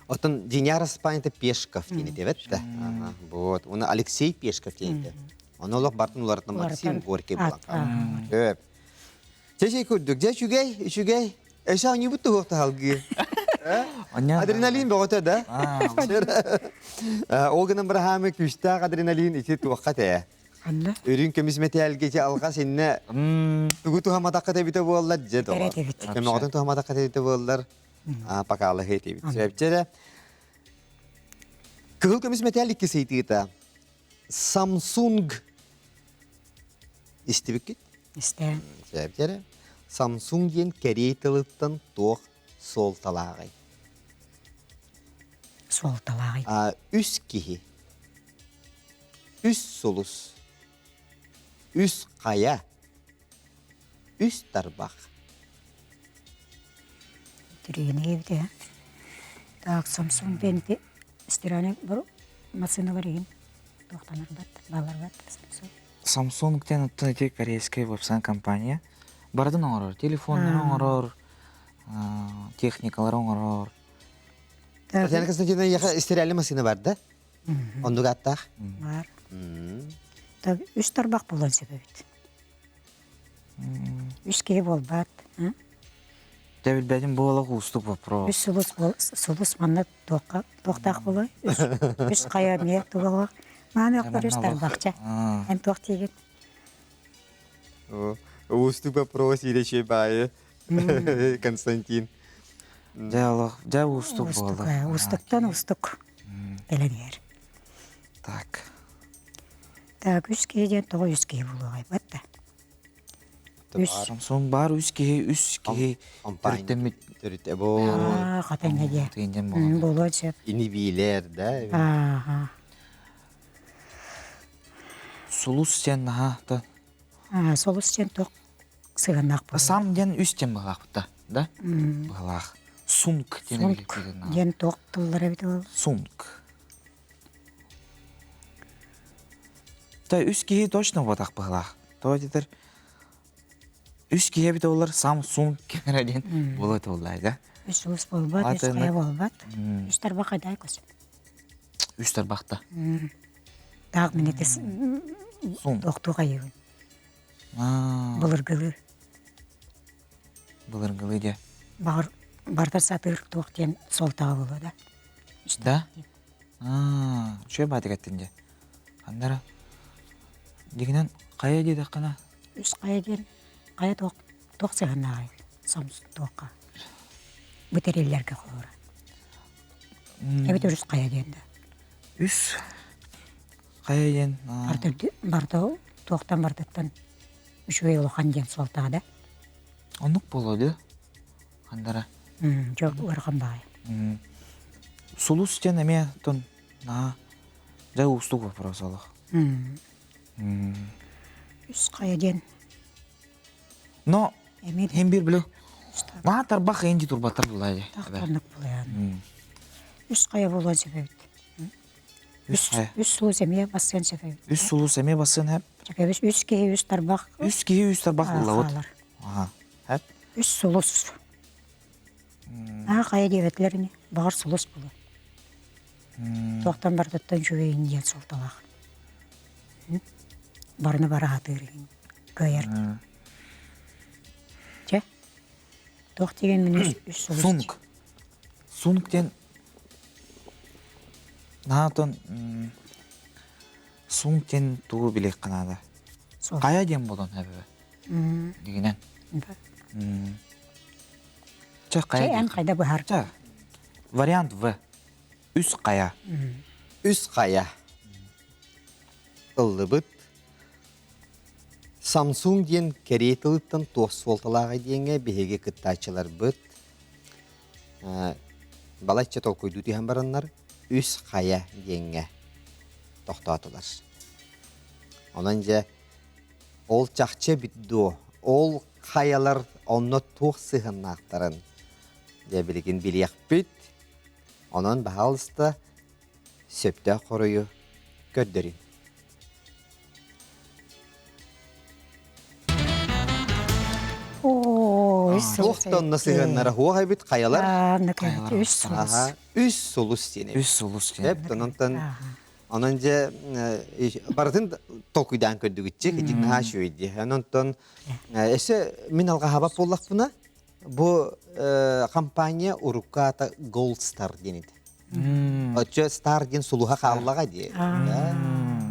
Оттон Диняр Аспанета Пешков диэн этебет да. Вот. Уна Алексей Пешков диэн этэ. Ону олох бартын уларытын Максим Горький буолан. Сөп. Чэ курдук. Дьэ үчүгэй, үчүгэй. Эше оонньуубут туһуох таһалгыы. Адреналин бөҕөтө да. Ол гынан быраһаамы күүстээх адреналин ити туохха тээ. Ханна? Үрүҥ көмүс мэтээлгэ ити алҕас иннэ тугу туһаматахха тэбитэ буоллар дьэ доҕор. Көмөҕөтүн туһаматахха тэбитэ буоллар покалаһыы этибит. Сөпчэ Кыһыл көмүс мэтээл икки сыйтыыта Samsung истибиккит? Истээн. Сөпчэ Samsung диэн кэриэй тылыттан туох суолталааҕый? Суолталааҕый? Үс киһи. Үс сулус. Үс хайа. Үс тарбах. Тренер эбит Так, Samsung диэн стиральный массыыналар иһин туохтанарбат, бааларбат Samsung. Samsung диэн оттон ити корейскай веб-сайт компания. Барытын оҥорор. Телефоннары оҥорор, техникалары оҥорор. Татьяна Константиновна, яха стиральный массыына бар да? Оннук ааттаах? Бар. Так, үс тарбах буолан сөп эбит. Үс киһи буолбат. Дьэ билбэтим бу олох уустук вопрос. Үс сулус сулус манна туохха туохтаах буолуой? Үс хайа эмиэ туга Мааны охтор үс тарбахча. Эн туох диигин? Уустук вопрос или баайы Константин. Дьэ олох дьэ уустук буолла. Уустуктан уустук кэлэн иһэр. Так. Так, үс киһи диэн тоҕо үс киһи буолуоҕай да? Үс. Самсунг баар үс киһи, үс киһи төрүттэммит. Төрүттэ бу. Хатанга диэ. Буолуон сөп. Инибиилэр да. Ааха. Сулус диэн наһаа та. Сулус диэн туох сыһыаннаах буолуо? Сам диэн үс диэн быһалаахпыт да? Быһалаах. Сунг диэн диэн туох тыллара эбит ол? Сунг. Та үс киһи точно буотах быһылаах. Тоҕо диэтэр үс киһи эбитэ буоллар Samsung камера диэн буола туоллаа да. Үс сулус буолбат, үс хайа буолбат. Үс тарбах хайдай көс. Үс тарбахта. Таах мин этис тохтуу хайыбын. Былыргылыы. Былыргылыы дьэ. Баҕар барда сатыыр туох диэн суолтаҕа буолуо да. Да? Аа, үчүгэй баатык эттин дьэ. Ханнара? Дигинэн хайа диэтэххинэ? Үс хайа диэн хайа туох туох сыһыаннааҕый сомс туохха? Бу тэриллэргэ холура. Эбит үс хайа диэн да. Үс хайа диэн Барда барда туохтан бардыттан үчүгэй улахан диэн суолтаҕа да. Оннук буолуо дии. Хандара. Дьол ыарахан баҕайы. Сулус диэн эмиэ тон наһаа дьэ уустук вопрос олох. Үс хайа диэн. Но хин бир биле Маа тарбах инди турбаттар булай. Тахтаннык булайан. Үс хайа буолуон сөп эбит. Үс хайа. Үс сулус эмиэ бассыан сөп эбит. Үс сулус эмиэ бассыан хэп. Чакабис үс киһи үс тарбах. Үс киһи үс тарбах буллабыт. Аха. Хэп. Үс сулус. Аа хайа диэбэтилэр ини. Баҕар сулус буолуо. Туохтан барытыттан үчүгэйин диэн суолталаах. Барыны бары сатыыр иһин кыайар диэн. Чэ, туох диэн мин үс сулус. Сунг. Сунг диэн наатон сунг диэн тугу билиэххэ наада. Хайа диэн буолан эбэ. Дигинэн. Чэ, хайа эн хайда быһар? Чэ, вариант В. Үс хайа. Үс хайа. Ыллыбыт. Samsung диэн кэриэй тылыттан туох суолталааҕый диэҥҥэ биһиги кыттааччыларбыт балачча толкуйдуу түһэн бараннар үс хайа диэҥҥэ тохтоотулар. Онон дьэ ол чахчы эбит дуо? Ол хайалар онно туох сыһыаннаахтарын дьэ билигин билиэхпит. Онон баһаалыста сөптөөх хоруйу көрдөрүн. Туох да онно сыһыаннара хуох эбит хайалар? Үс сулус. Үс сулус диэн эбит. Үс сулус диэн. Эп, онон онон дьэ барытын толкуйдаан көрдүгүтчэ кичик наһаа үчүгэй дии. Онон өссө мин алҕаһаабат буоллахпына бу компания урукку аата Gold Star диэн этэ. Оччо Star диэн сулуһа хааллаҕа дии.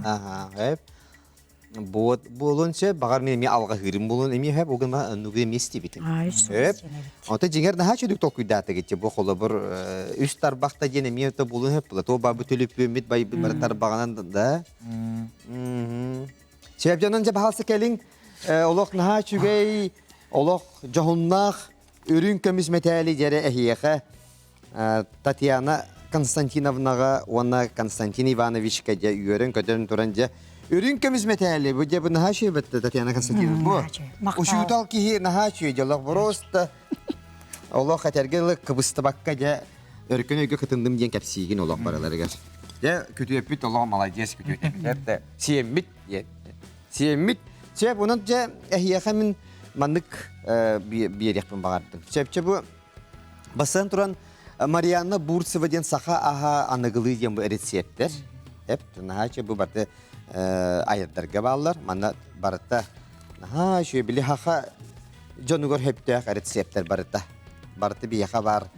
Аха, эп. Буот буолуон сөп, баҕар мин эмиэ алҕаһыырым буолуон эмиэ сөп, ол гына оннугу эмиэ истибитим. Сөп. Ото дьиҥэр наһаа үчүгэй толкуйдаатыгыт бу холобур үс тарбахта диэн эмиэ то буолуон сөп була. То бабы төлөпүөммүт байбыт бары тарбаҕынан да. Сөп дьонон дьэ баһалса кэлиҥ. Олох наһаа үчүгэй, олох дьоһуннаах үрүҥ көмүс мэтээли дьэрэ эһиэхэ Татьяна Константиновнаҕа уонна Константин Ивановичка дьэ үөрэн-көтөн туран дьэ үрүҥ көмүс мэтээли бу дьэ бу наһаа үчүгэй Татьяна Константиновна бу учуутал киһи наһаа үчүгэй дьэ олох просто олох этэргэ дылы кыбыстыбакка дьэ өркөн өйгө кытынным диэн кэпсиигин олох барыларыгар дьэ күтүөппүт олох молодец күтүөт сиэммит диэн сиэммит сөп онон дьэ эһиэхэ мин маннык биэриэхпин баҕардым сөпчө бу Бастатан туран, Марианна Бурцева диэн саха аһа аныгылыы диэн бу рецептэр. Эп, наһаа бу барыта айардарга бааллар. Манна барыта наһаа үчүгэй били хаха дьонугар хөптөөх рецептэр барыта. Барыта биһиэхэ баар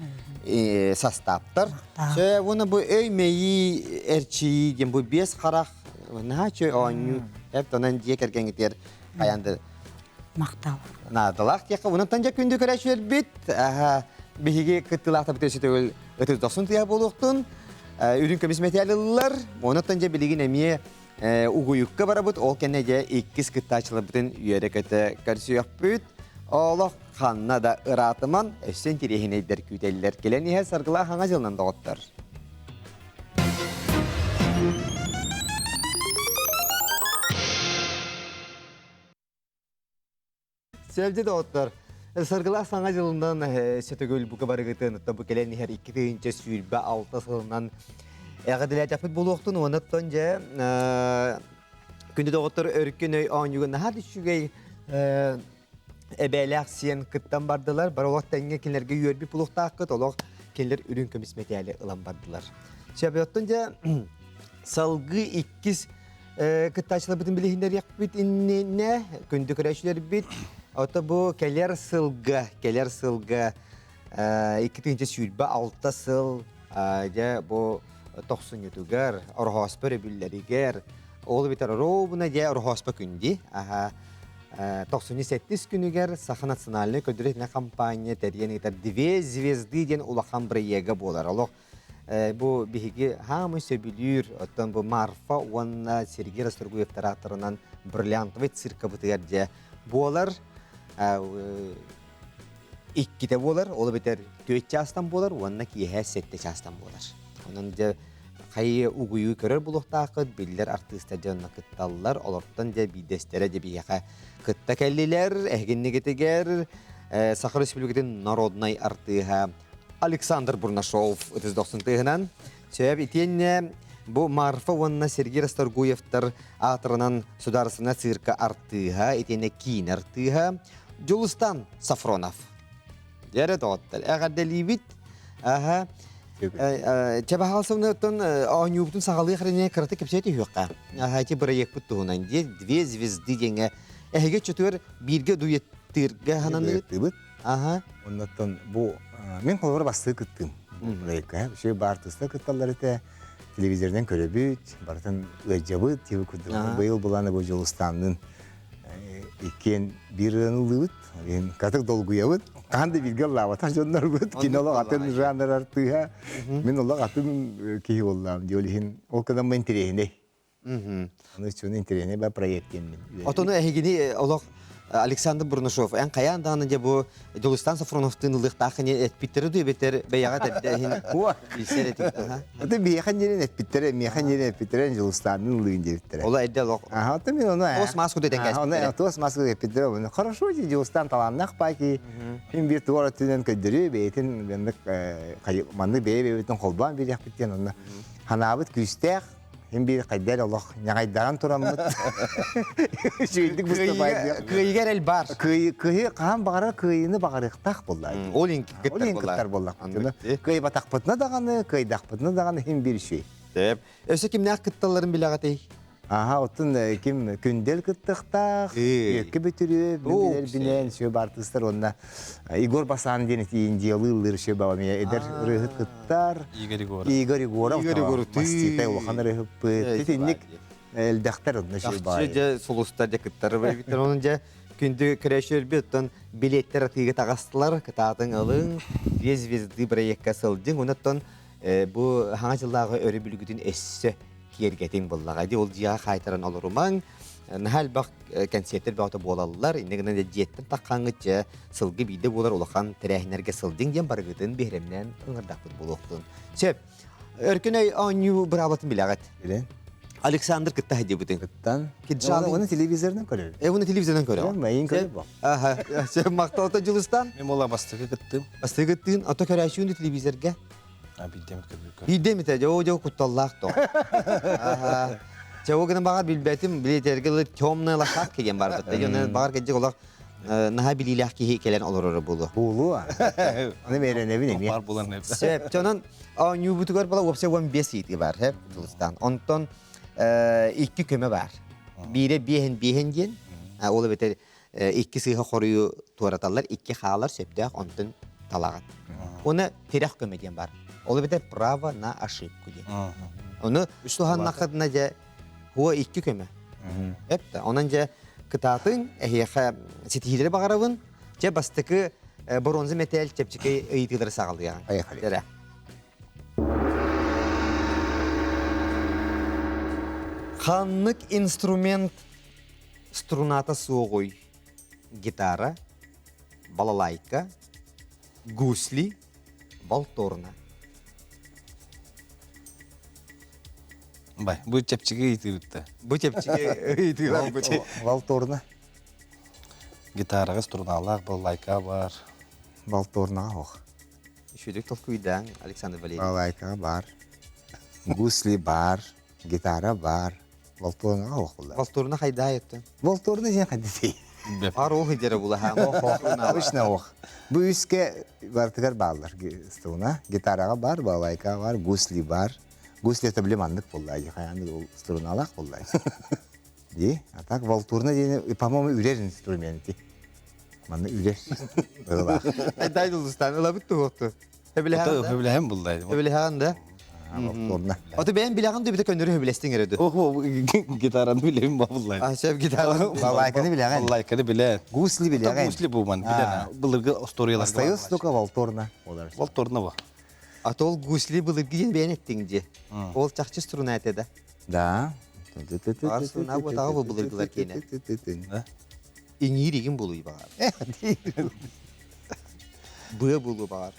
састааптар. Чэ, уонна бу өй мэйии эрчийии диэн бу биэс харах наһаа үчүгэй оонньуу. Эп, онон дьиэ кэргэҥҥитигэр хайаан да Махтал. Наадалаах диэххэ, онон дьэ күндү көрөөччүлэрбит, биһиги кыттыылаахтарбыт өссө төгүл ытыс дохсун тыаһа буолуохтун. Үрүҥ көмүс мэтээл ыллылар. Онон дьэ билигин эмиэ угуйукка барабыт. Ол кэннэ дьэ иккис кыттааччыларбытын үөрэ-көтө көрсүөхпүт. Олох ханна да ыраатыман, өссө интириэһинэйдэр күүтэллэр. Кэлэн иһэр саргылаах хаҥа дьылынан доҕоттор. Сэлдьи доҕоттор, Саргылаах Саҥа дьылынан сөтөгүл бука барыгытын бу кэлэн иһэр 2026 сылынан эҕэрдэлээтэхпит буолуохтун уонна оттон дьэ күндү доҕоттор өркөн өй оонньууга наһаа да үчүгэй эбээлээх сиэн кыттан бардылар. Бар олох тэҥҥэ кинилэргэ үөрбүт булуохтааххыт, олох кинилэр үрүҥ көмүс мэтээли ылан бардылар. Сөбөттөн дьэ салгыы иккис Кыттааччыларбытын билиһиннэриэхпит иннинэ күндү көрөөччүлэрбит ото бу кэлэр сылга кэлэр сылга 2026 сыл дьэ бу тохсунньутугар Ороһооспо өрөбүллэригэр ол эбэтэр ровно дьэ Ороһооспо күндү аха тохсунньу сэттис күнүгэр Саха национальнай көрдөрөр компания тэрийэн ыытар «Две звезды» диэн улахан бырайыага буолар. Олох Бу биһиги хаамый сөбүлүүр, оттон бу Марфа уонна Сергей Расторгуевтар ааттарынан бриллиантовый циркабытыгар дьэ буолар. Иккитэ буолар, ол эбэтэр түөрт чаастан буолар уонна киэһэ сэттэ чаастан буолар. Онон дьэ хайы угуйуу көрөр булуохтааххыт, биллэр артыыстар дьонно кытталлар, олортон дьэ биирдэстэрэ дьэ биһиэхэ кытта кэллилэр. Эһигиннигитигэр Саха Республикатын народнай артыыһа Александр Бурнашов ытыс дохсун тыаһынан сөп итиэннэ бу Марфа уонна Сергей Расторгуевтар аатырынан судаарыстыбаннай цирка артыыһа итиэннэ киин артыыһа Дьулустан Сафронов. Дьэрэ доҕоттор, эҕэрдэлиибит. Аха. Чэ баһаалсабыныттан оонньуубутун саҕалыы хренэ кыраты кэпсээ түһүөххэ. Аха, ити бырайыакпыт туһунан диэ две звезды диэҥҥэ эһиги чөтүөр бииргэ дуэттыырга хананныгыт? Аха. Оннуттан бу мин холобура бастыы кыттыым. Проекка үчүгэй баар артыыстар кытталлар этэ. Телевизорынан көрөбүт, барытын ыалдьабыт тиби курдук. Быйыл былааны бу Дьулустаанныын иккиэн биир ырыаны ыллыыбыт. Катык долгуйабыт. Хаһан да бииргэ ыллаабатах дьоннорбут. Кини олох атын жанр артыыһа. Мин олох атын киһи буоллаам. Диол иһин ол кыдамма интэриэһинэй. Аны чуну интэриэһинэй ба проект диэммин. Отону эһигини олох Александр Бурнашов, эн хайаан даҕаны дьэ бу Дьулустан Софроновтыын ылыахтааххын эппиттэрэ дуу эбэтэр бэйэҕэ тэрдээһин билсэр этик. Это миэхэ ньирин эппиттэрэ, миэхэ ньирин эппиттэрэ Дьулустанын ылыын диэбиттэрэ. Ола эрдэ олох. Аха, это мен ону. Туос маас куду этэн кээспиттэрэ. Туос маас куду эппиттэрэ. Хорошо ди Дьулустан талааннаах паки. Мин биир тугар өттүнэн көддөрүү бэйэтин маннык маннык бэйэ бэйэбитин холбоон биэриэхпит диэн онно ханаабыт күүстээх Мин биир хайдар олох ньаҕайдаран тураммыт үчүгэйдик быстабайдыах. Кыайыга эрэл баар. Кыайы хаһан баҕарар кыайыыны баҕарыахтаах буолла. Ол иһин Ол иһин кыттар буоллахпытына. Кыайбатахпытына даҕаны, кыайдахпытына даҕаны иһин биир үчүгэй. Сөп. Өссө кимнээх кытталларын билэҕитий? Аха, оттон ким Күндэл кыттыахтаах, Үөккэ Бөтүрүө, билэр бинэн сүө артыыстар уонна Егор Басан диэн ити индиялыы ыллыыр сүө баҕа эдэр ырыаһыт кыттар. Игорь Егоров. Игорь Егоров. Игорь Егоров. Маститай улахан ырыаһыппыт. Итинник элбэхтэр онно сүө баҕа. Дьэ сулустар дьэ кыттар эбиттэр. Онон дьэ күндү көрөөччүлэрбит оттон билиэттэр атыыга таҕыстылар. Кытаатыҥ ылыҥ, Две звезды проекка сылдьыҥ. Онон бу хаҥа дьыллааҕы өрөбүлгүтүн өссө киэргэтиҥ буоллаҕа. Ди ол дьиэҕэ хаайтаран олорумаҥ. Наһаа элбэх кэнсиэртэр бөҕөтө буолаллар. Инньэ гынан дьиэттэн таххаҥҥыт дьэ сылгы биирдэ буолар улахан тэрээһиннэргэ сылдьыҥ диэн барыгытын биһирэмнээн ыҥырдахпыт буолуохтун. Сөп. Өркөн өй оонньуу быраабылатын билэҕит. Билэн. Александр кытта сылдьыбытыҥ. Кыттан. Киджалы. Оны телевизорынан көрөр. Э, оны телевизорынан көрөр. Майын көрөр бу. Аха. Сөп махталта Дьулустан. Мен ола бастакы кыттым. Бастакы кыттыын, ото көрөөчүүнү телевизорга. Биирдэ эмит көрбүккэ. Биирдэ эмит дьэ дьэ кутталлаах то. Чэ ол гынан баҕар билбэтим, билиэтэргэ темная лошадка диэн барбыт. Дьон баҕар кэддик олох наһаа билиилээх киһи кэлэн олороро буолуо. Буолуо. Аны мэрэнэбин эмиэ. Бар булан Сөп. Чонон оонньуубутугар була уопсай 15 ыйытыы бар, хэп Дьулустан. Онтон икки көмө бар. Биирэ биэһин биэһин диэн, ол эбэтэр икки сыыһа хоруйу туораталлар, икки хаалар сөптөөх онтон талаҕын. Уонна тирэх көмө диэн бар. Ол эбэтэр право на ошибку диэн. Ону туһаннаххытына дьэ хуо икки көмө. Эппэ. Онон дьэ кытаатыҥ, эһиэхэ ситиһиилэри баҕарабын. Дьэ бастакы бронза мэтээл чэпчэки ыйытыылары саҕалыаҕыҥ. Айхали. Ханнык инструмент Струната суоҕуй гитара, балалайка, гусли, валторна. Бай, бу чэпчэки ыйытыыбытта. Бу чэпчэки ыйытыылар бу. Валторна. Гитараҕа струналаах балалайка бар. Валторнаҕа ох. Үчүгэй толкуйдаан Александр Валерьевич. Балалайка бар. Гусли бар. Гитара бар. Волтурнаҕа оһоллар. Волтурна хайдаа еттен? Волтурна диэн хайдатый? Бар ол хидера булаха. Обычно ох. Бу үске бартыгар бааллар струна. Гитараҕа бар, балалайка бар, гусли бар. Гусли это билем аннык болла. Хаяны ол струналаах болла. Ди, а так волтурна диэн, по-моему, үрэр инструменти. Манна үрэр. Ылаах. Дай дулустан ылабыт туһукту. Хөбүлэһэн булла. Хөбүлэһэн да. Волтурна. Ото бэйэн билэҕин да бите көннөрү хөбүлэстиҥ эрэ Охо гитараны билэбин бабыллай. А сөп гитараны. Балалайканы билэҕин. Балалайканы билэн. Гусли билэҕин. Гусли бу ман билэн. Былыргы историялар. Остается только волторна. Волторна бу. А то ол гусли былыргы диэн бэйэн эттиҥ дии. Ол чахчы струна этэ да. Да. Аар струна буотаҕа бу былыргылар киэнэ. Иҥиир игин булуй баҕар. Быа булуу баҕар.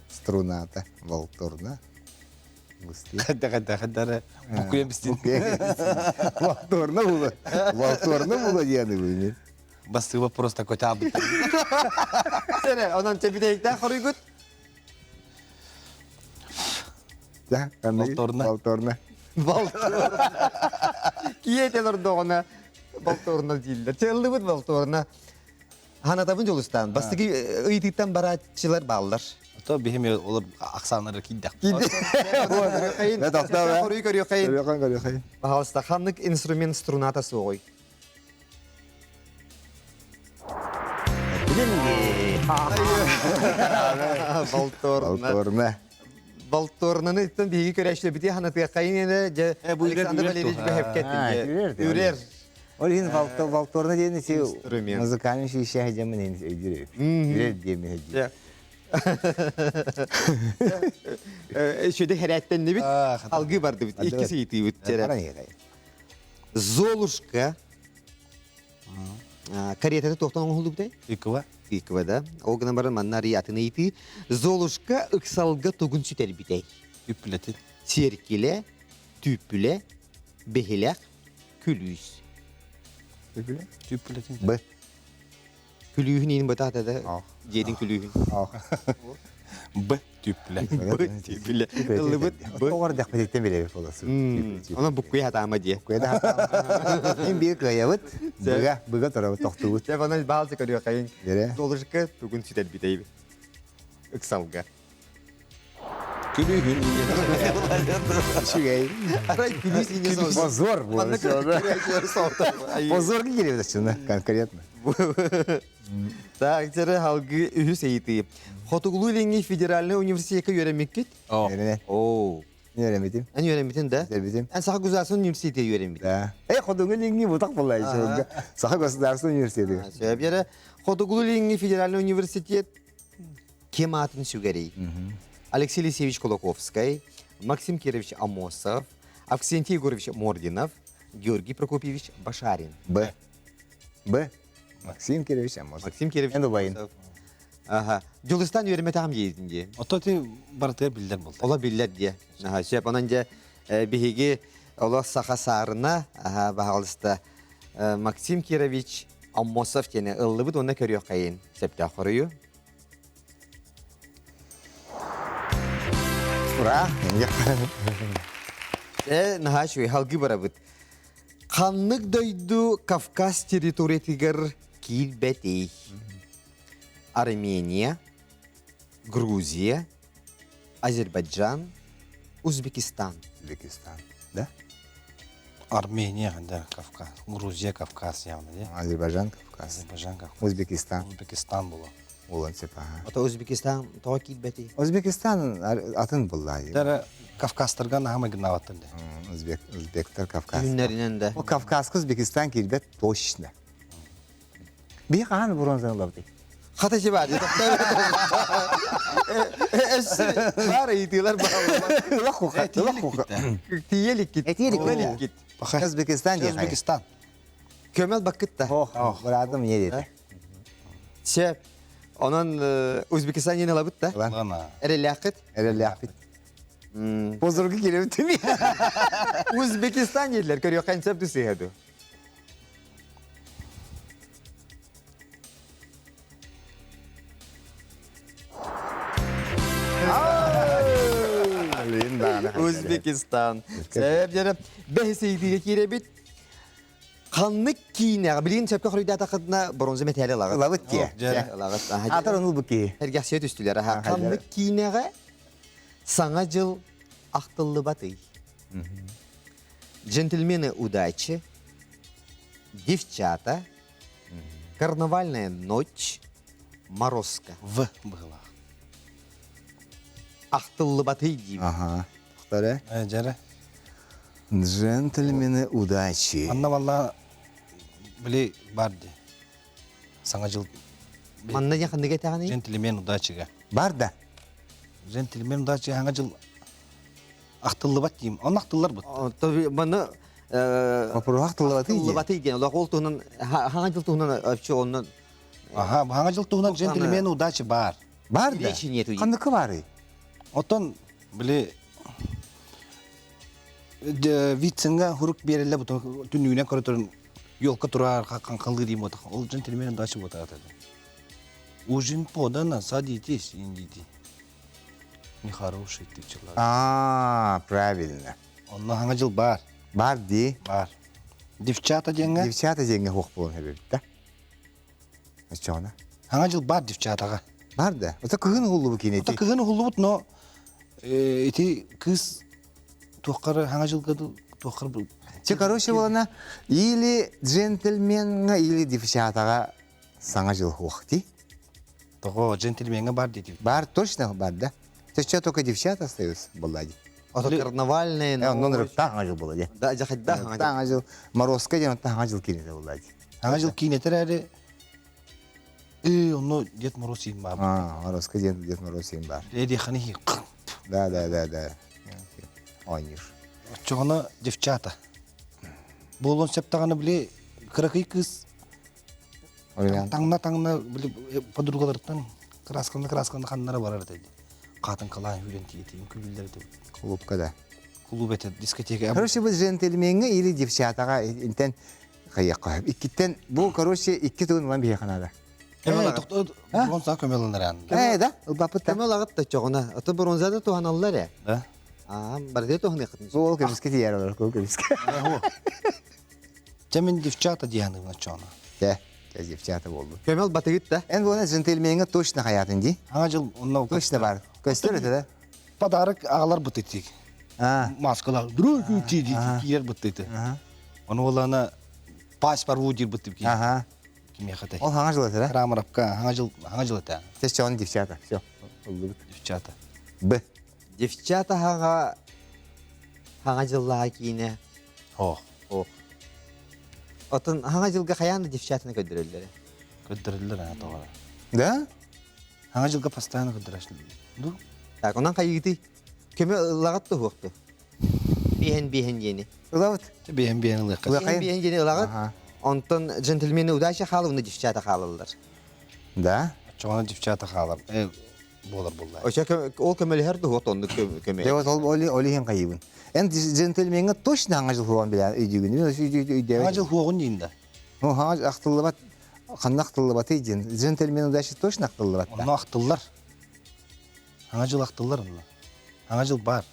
Струната, волторна. Гусли. Хадда хадда хаддары букуя бистин. Волторна була. Волторна була диэни буйни. Бастыы вопрос такой табыт. Сэрэ, онон чэбитэйиктээх хоруйгут. Да, Волторна. Волторна. Волторна. Киэтен ордоҕуна Болторна дииллэр. Чыллыбыт Болторна. Ханатабын Дьулустаан. Бастакы ыйытыыттан барааччылар бааллар. То биһим олор ахсааннары киирдэх. Көрүү көрүөххайын. Көрүөххайын көрүөххайын. Пожалуйста, ханнык инструмент струната суоҕуй? Болторна. Болторна. Болторнаны иттен биһиги көрөөччүлэрбитин ханатыаххайын эрэ дьэ Александр Валерьевич бэһэпкэттин үрэр. Ол иһин волторна диэн ити музыкальный шиишэ дьэмин өйдүүр. Үрэр диэмин өйдүүр. Шүдэ хэрээттэннибит, алгыы бардыбыт, иккис ыйытыыбыт. Золушка. Каретата туохтан оҥоһуллубутай? Иква. Иква да. Ол гынан баран манна арыйа атын ыйытыы. Золушка ыксалга тугун сүтэрбитэй? Үпплэтин. Сиэркилэ, түүппүлэ, бэһилэх, күлүүс. Түүппүлэ? Түүппүлэтин. Б. Күлүүһүн иин бытаата да дьиэтин күлүүһүн. Б түүппүлэ. Б түүппүлэ. Ыллыбыт. Б. Тоҕор дэхпититтэн билэбит болосу. Онон буккуйа хатаама дие. Буккуйа да хатаама. Мин биир кыайабыт. Быга, быга торабыт тохтуубут. Дьэ, онон баалсы көрүөххэйин. Золушка тугун сүтэрбитэй ыксалга. Күлүүһүн Үчүгэй. Арай күлүүс ине Позор Позор кииребит оччуна конкретно. Так, дьэрэ халгы үһүс ыйытыы. Хотугулуу-Илиҥҥи федеральнай университекка үөрэммиккит? Оо. Үөрэммитим. Эн үөрэммитин да? Үөрэммитим. Эн Саха государственный университетигэр үөрэммитин? Да. Эй, Хотугулуу-Илиҥҥи бутах буолла. Саха государственный университетигэр. Сөп, дьэрэ Хотугулуу-Илиҥҥи федеральный университет Ким аатын сүгэрий? Алексей Елисеевич Кулаковскай, Максим Кирович Амосов, Авксентий Егорович Мординов, Георгий Прокопьевич Башарин. Б. Б. Максим Кирович Амосов. Максим Кирович Амосов. Аха. Дьулустан үөрэммэтэҕим диэтин дии. Ото ти барытыгар биллэр буолла. Ола биллэр дии. Аха, сөп. Онон дьэ биһиги олох саха саарына, аха, баһаалыста Максим Кирович Аммосов диэни ыллыбыт уонна көрүөххэйин сөптөөх хоруйу. Ура! Э, наһаа үчүгэй, халгыы барабыт. Ханнык дойду Кавказ территориятыгар киирбэтий? Армения, Грузия, Азербайджан, Узбекистан. Узбекистан, да? Армения, да, Кавказ. Грузия, Кавказ явно, да? Азербайджан, Кавказ. Азербайджан, Кавказ. Узбекистан. Узбекистан было. Буолан сөп, аха. Ото Узбекистан тоҕо киирбэтий? Узбекистан атын булла. Дара Кавказтарга наһаа гынабаттар да. Узбек, узбектар Кавказ. Күннэринэн да. О Кавказка Узбекистан киирбэт точно. Бии хаһан бронзаны ылабытый? Хата жибади. Бар ыйытыылар бааллар. Тиийэ иликкит. Узбекистан диэн. Узбекистан. Көмөл баккытта. Ох, быраатым не деді. Чэ, онон Узбекистан диэн ылабыт да. Эрэллээххит? Эрэллээхпит. Позорга киирэбит түми. Узбекистан дииллэр көрүөххэ сөп дуу дуу. Узбекистан. Сөп дьэрэ бэһисийдигэ киирэбит. Ханнык киинэҕэ билигин сөпкө хоруйдаатаххытына бронза мэтээли ылаҕыт. Ылабыт дии. Ылаҕыт. Атар ону бу киһи. Эргэхсийэ түстүлэр. Ханнык киинэҕэ Саҥа дьыл ахтыллыбатый? Джентльмены удачи, Девчата, Карнавальная ночь, Морозко. В быһылаах. Ахтыллыбатый диибит. Ага. Второе. Дьэрэ. Джентльмены удачи. Анна валла били бар ди. Саҥа дьыл Манна диэн ханнык этэҕиний? Джентльмен удачига. Бар да. Джентльмен удачи саҥа дьыл ахтыллыбат диим. Онно ахтыллар бут. Манна Вопрос ахтыллыбатый диэн. Ахтыллыбатый диэн. Олох ол туһунан хаҥа дьыл туһунан вообще онно Аха, хаҥа дьыл туһунан джентльмен удачи бар. Бар да. Речи нету. Ханныкы барый? Оттон били Вицинга хурук биэрэллэ бу түннүгүнэн көрөтөрүн елка турар ханхалыы диим буотах. Ол джентльмен удачи буотаата. Ужин подано, садитесь, индити. Нехороший ты человек. А, правильно. Онно хаҥа дьыл бар. Бар дии. Бар. Девчата диэҥҥэ? Девчата диэҥҥэ хуох буолан эбит да. Оччоҕуна? Хаҥа дьыл бар девчатаҕа. Бар да. Ото кыһын уһуллубут киинэ Ото кыһын уһуллубут, но ити кыыс туоххар хаҥа дьылга туоххар Че, короче, буолана или джентльменҥа, или девчатаҕа саҥа дьыл хуох дии. Того джентльменҥа бар диэтибит. Бар точно бар да. То что только девчата остаются была дии. Ото карнавальная. Онон ырыктаах хаҥа дьыл була дии. Да, жахайда хаҥа дьыл. Морозко диэн оттон хаҥа дьыл киинэтэ була дии. Хаҥа дьыл киинэтэ эрээри Э, онно Дед Мороз иин баар. А, Морозко диэн Дед Мороз иин баар. Эдиэхани хи. Да, да, да, да. Оонньуур. Оччоҕуна девчата. Буолуон сөп даҕаны били кыракый кыыс. Таҥна таҥна подругаларыттан красканы красканы ханнара барар этэ. Хатын калаан хүрен тиэтиин күлүллэр этэ. Клубка да. Клуб этэ, дискотека. Короче, бу джентльмеҥҥэ или девчатаҕа интен хайыахха. Иккиттэн бу короче икки тылын ылан биһиэхэ наада. Бронза көмөлөнөр Ээ да, ылбаппыт да. Көмө ылаҕыт да чоҕуна. Ото бронзада туһаналлар ээ. Да. Аа, барыта туһаныаххытын. Ол көмүскэ тиийэр олор, ол көмүскэ. Дьэ мин девчата диэханыгына чоҕуна. Дьэ, дьэ девчата буолду. Көмөл батыгыт да. Эн буона джентльмеҥҥэ точно хаятын дии. Аңа жыл онно Точно бар. Көстөр этэ да. Подарок аҕалар бытытик. Маскалар друг киирэр бытыты. Ону олана паспорт вудир бытып Ага. Кимиэхэ этэй? Ол хаҥа жыл этэ да? Крамаровка хаҥа жыл хаҥа жыл этэ. Сес он девчата. Все. Ыллыбыт. Девчата. Б. Девчата хаҥа хаҥа дьыллаах киинэ. Ох. Ох. Отон хаҥа дьылга хайаан да девчатаны көрдөрөллөрө. Көрдөрөллөр аа тоҕо. Да? Хаҥа дьылга постоянно көрдөрөшлөр. Ду? Так, онон хайыгытый? Көмө ыллаҕыт туһуохту. Биэһэн биэһэн диэни. Ылабыт. Биэһэн биэһэн ылыахха. Биэһэн биэһэн диэни ылаҕыт. Онтон джентльмены удача хаалар, девчата хаалаллар. Да? Оччоҕуна девчата хаалар. Буолар буолла. Оча ол көмөлөһөр дуһуот оннук көмө. Дьэ вот ол ол иһин хайыбын. Эн джентльмеҥҥэ точно хаҥа жыл хуоҕун билэ өйдүүгүн. Өйдүүгүн. Хаҥа жыл хуоҕун диин да. Ну хаҥа ахтыллыбат ханна ахтыллыбатый диэн. Джентльмен удачи точно ахтыллыбат. Онно ахтыллар. Саҥа дьыл ахтыллар онно. Саҥа дьыл баар.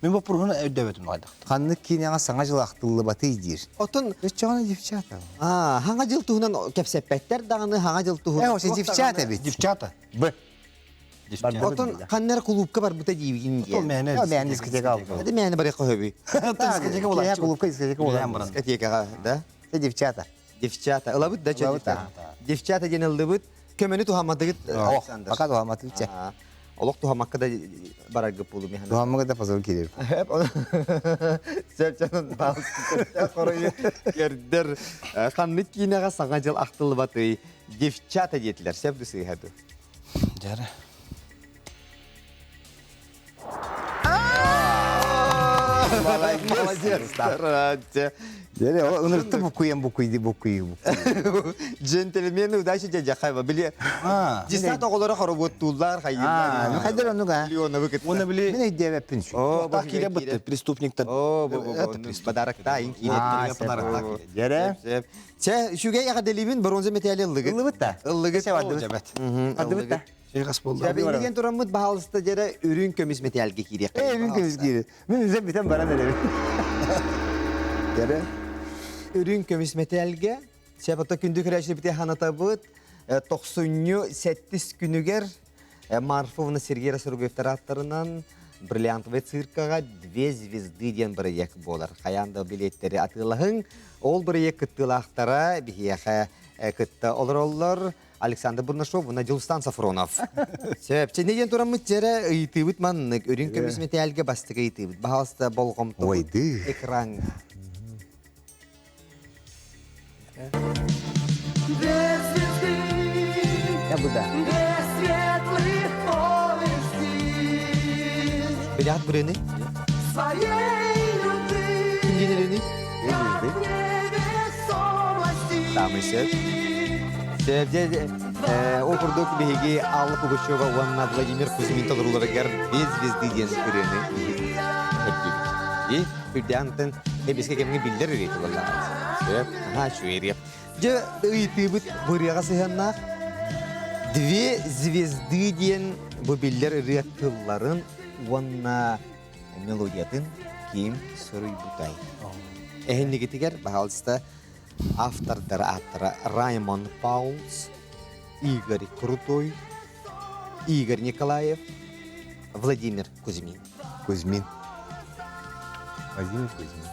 Мин боппуруоһун өйдөөбөтүм хайдахтар. Ханнык киинэҕэ саҥа дьыл ахтыллыбатый диир. Оттон Өччөҕүнэ девчата. Аа, хаҥа дьыл туһунан кэпсэппэттэр даҕаны, хаҥа дьыл туһунан. Э, ose девчата эбит. Девчата. Б. Оттон ханнар кулуупка барбыта диибин диэн. Мээнэ. Мээнэ дискотека албыта. Это мээнэ барыахха хөбүй. Дискотека буолааччы. Кулуупка дискотека буолар. Дискотекаҕа, да? Девчата. Девчата. Ылабыт да девчата. Девчата диэн ыллыбыт. Көмөнү туһамматыгыт Александр. Пока туһамматыгыт чэ. Олох туһаммакка да бараргыт буолу миһана. Туһаммакка да позор киирэр. Сөп чанын хоруйу көрдөр. Ханнык киинэҕэ саҥа дьыл ахтыллыбатый? Девчата диэтилэр. Сөп дысыыһа ду. Дьара. Молодец. Дere ынырты букуйан букуйды букуйу букуйу. Джентльмены удачи дядя Хайва. Били десант оҕолоро хоробуоттууллар хайыыллар. Ну хайдар оннук а. Миллионовы кытта. Уонна били Мин өйдөөбөппүн şu. О, так киирэ бытты преступниктар. О, бу бу бу подарокта ин киирэ. Подарокта. Дere. Чэ, үчүгэй эҕэрдэлиибин бронза металли ыллыгыт. Ыллыбыт да. Ыллыгыт. Бардыбыт. Бардыбыт да. Хас буолла. Инниген тураммыт баһаалыста дьэрэ үрүҥ көмүс металлга киириэххэ. Э, үрүҥ көмүс киири. Мин үзем бүтэн баран эрэбин. Дьэрэ. Үрүҥ көмүс металлга Сепата күндү көрөөччүлэрбитин ханатабыт. Тохсунньу сэттис күнүгэр Марфовна Сергей Расторгуевтар ааттарынан Бриллиантовый циркаҕа «Две звезды» диэн бырайыак буолар. Хайаан да билиэттэри атыылаһыҥ. Ол бырайыак кыттыылаахтара биһиэхэ кытта олороллор. Александр Бурнашов уонна Дьулустан Сафронов. Сөп. Чэ, диэн тураммыт дьэрэ ыйытыыбыт маннык. Үрүҥ көмүс мэтээлгэ бастакы ыйытыыбыт. Баһаалыста болҕомтобут экран. Я буду. Билят бүрені? Ким денерини? Самый сөп. Сөп Ол курдук биһиги Алла Пугачева уонна Владимир Кузьмин толорууларыгар «Две звезды» диэн ырыаны көрдүбүт. И үрдээн эбиске кэмҥэ биллэр ырыа буоллаҕа. Сөп, наһаа үчүгэй ырыа. Дьэ, ыйытыыбыт бу ырыаҕа сыһыаннаах. «Две звезды» диэн бу биллэр ырыа тылларын уонна мелодиятын ким суруйбутай? Эһиннигитигэр, баһаалыста, автордара ааттара Раймонд Паулс, Игорь Крутой, Игорь Николаев, Владимир Кузьмин. Кузьмин. Владимир Кузьмин.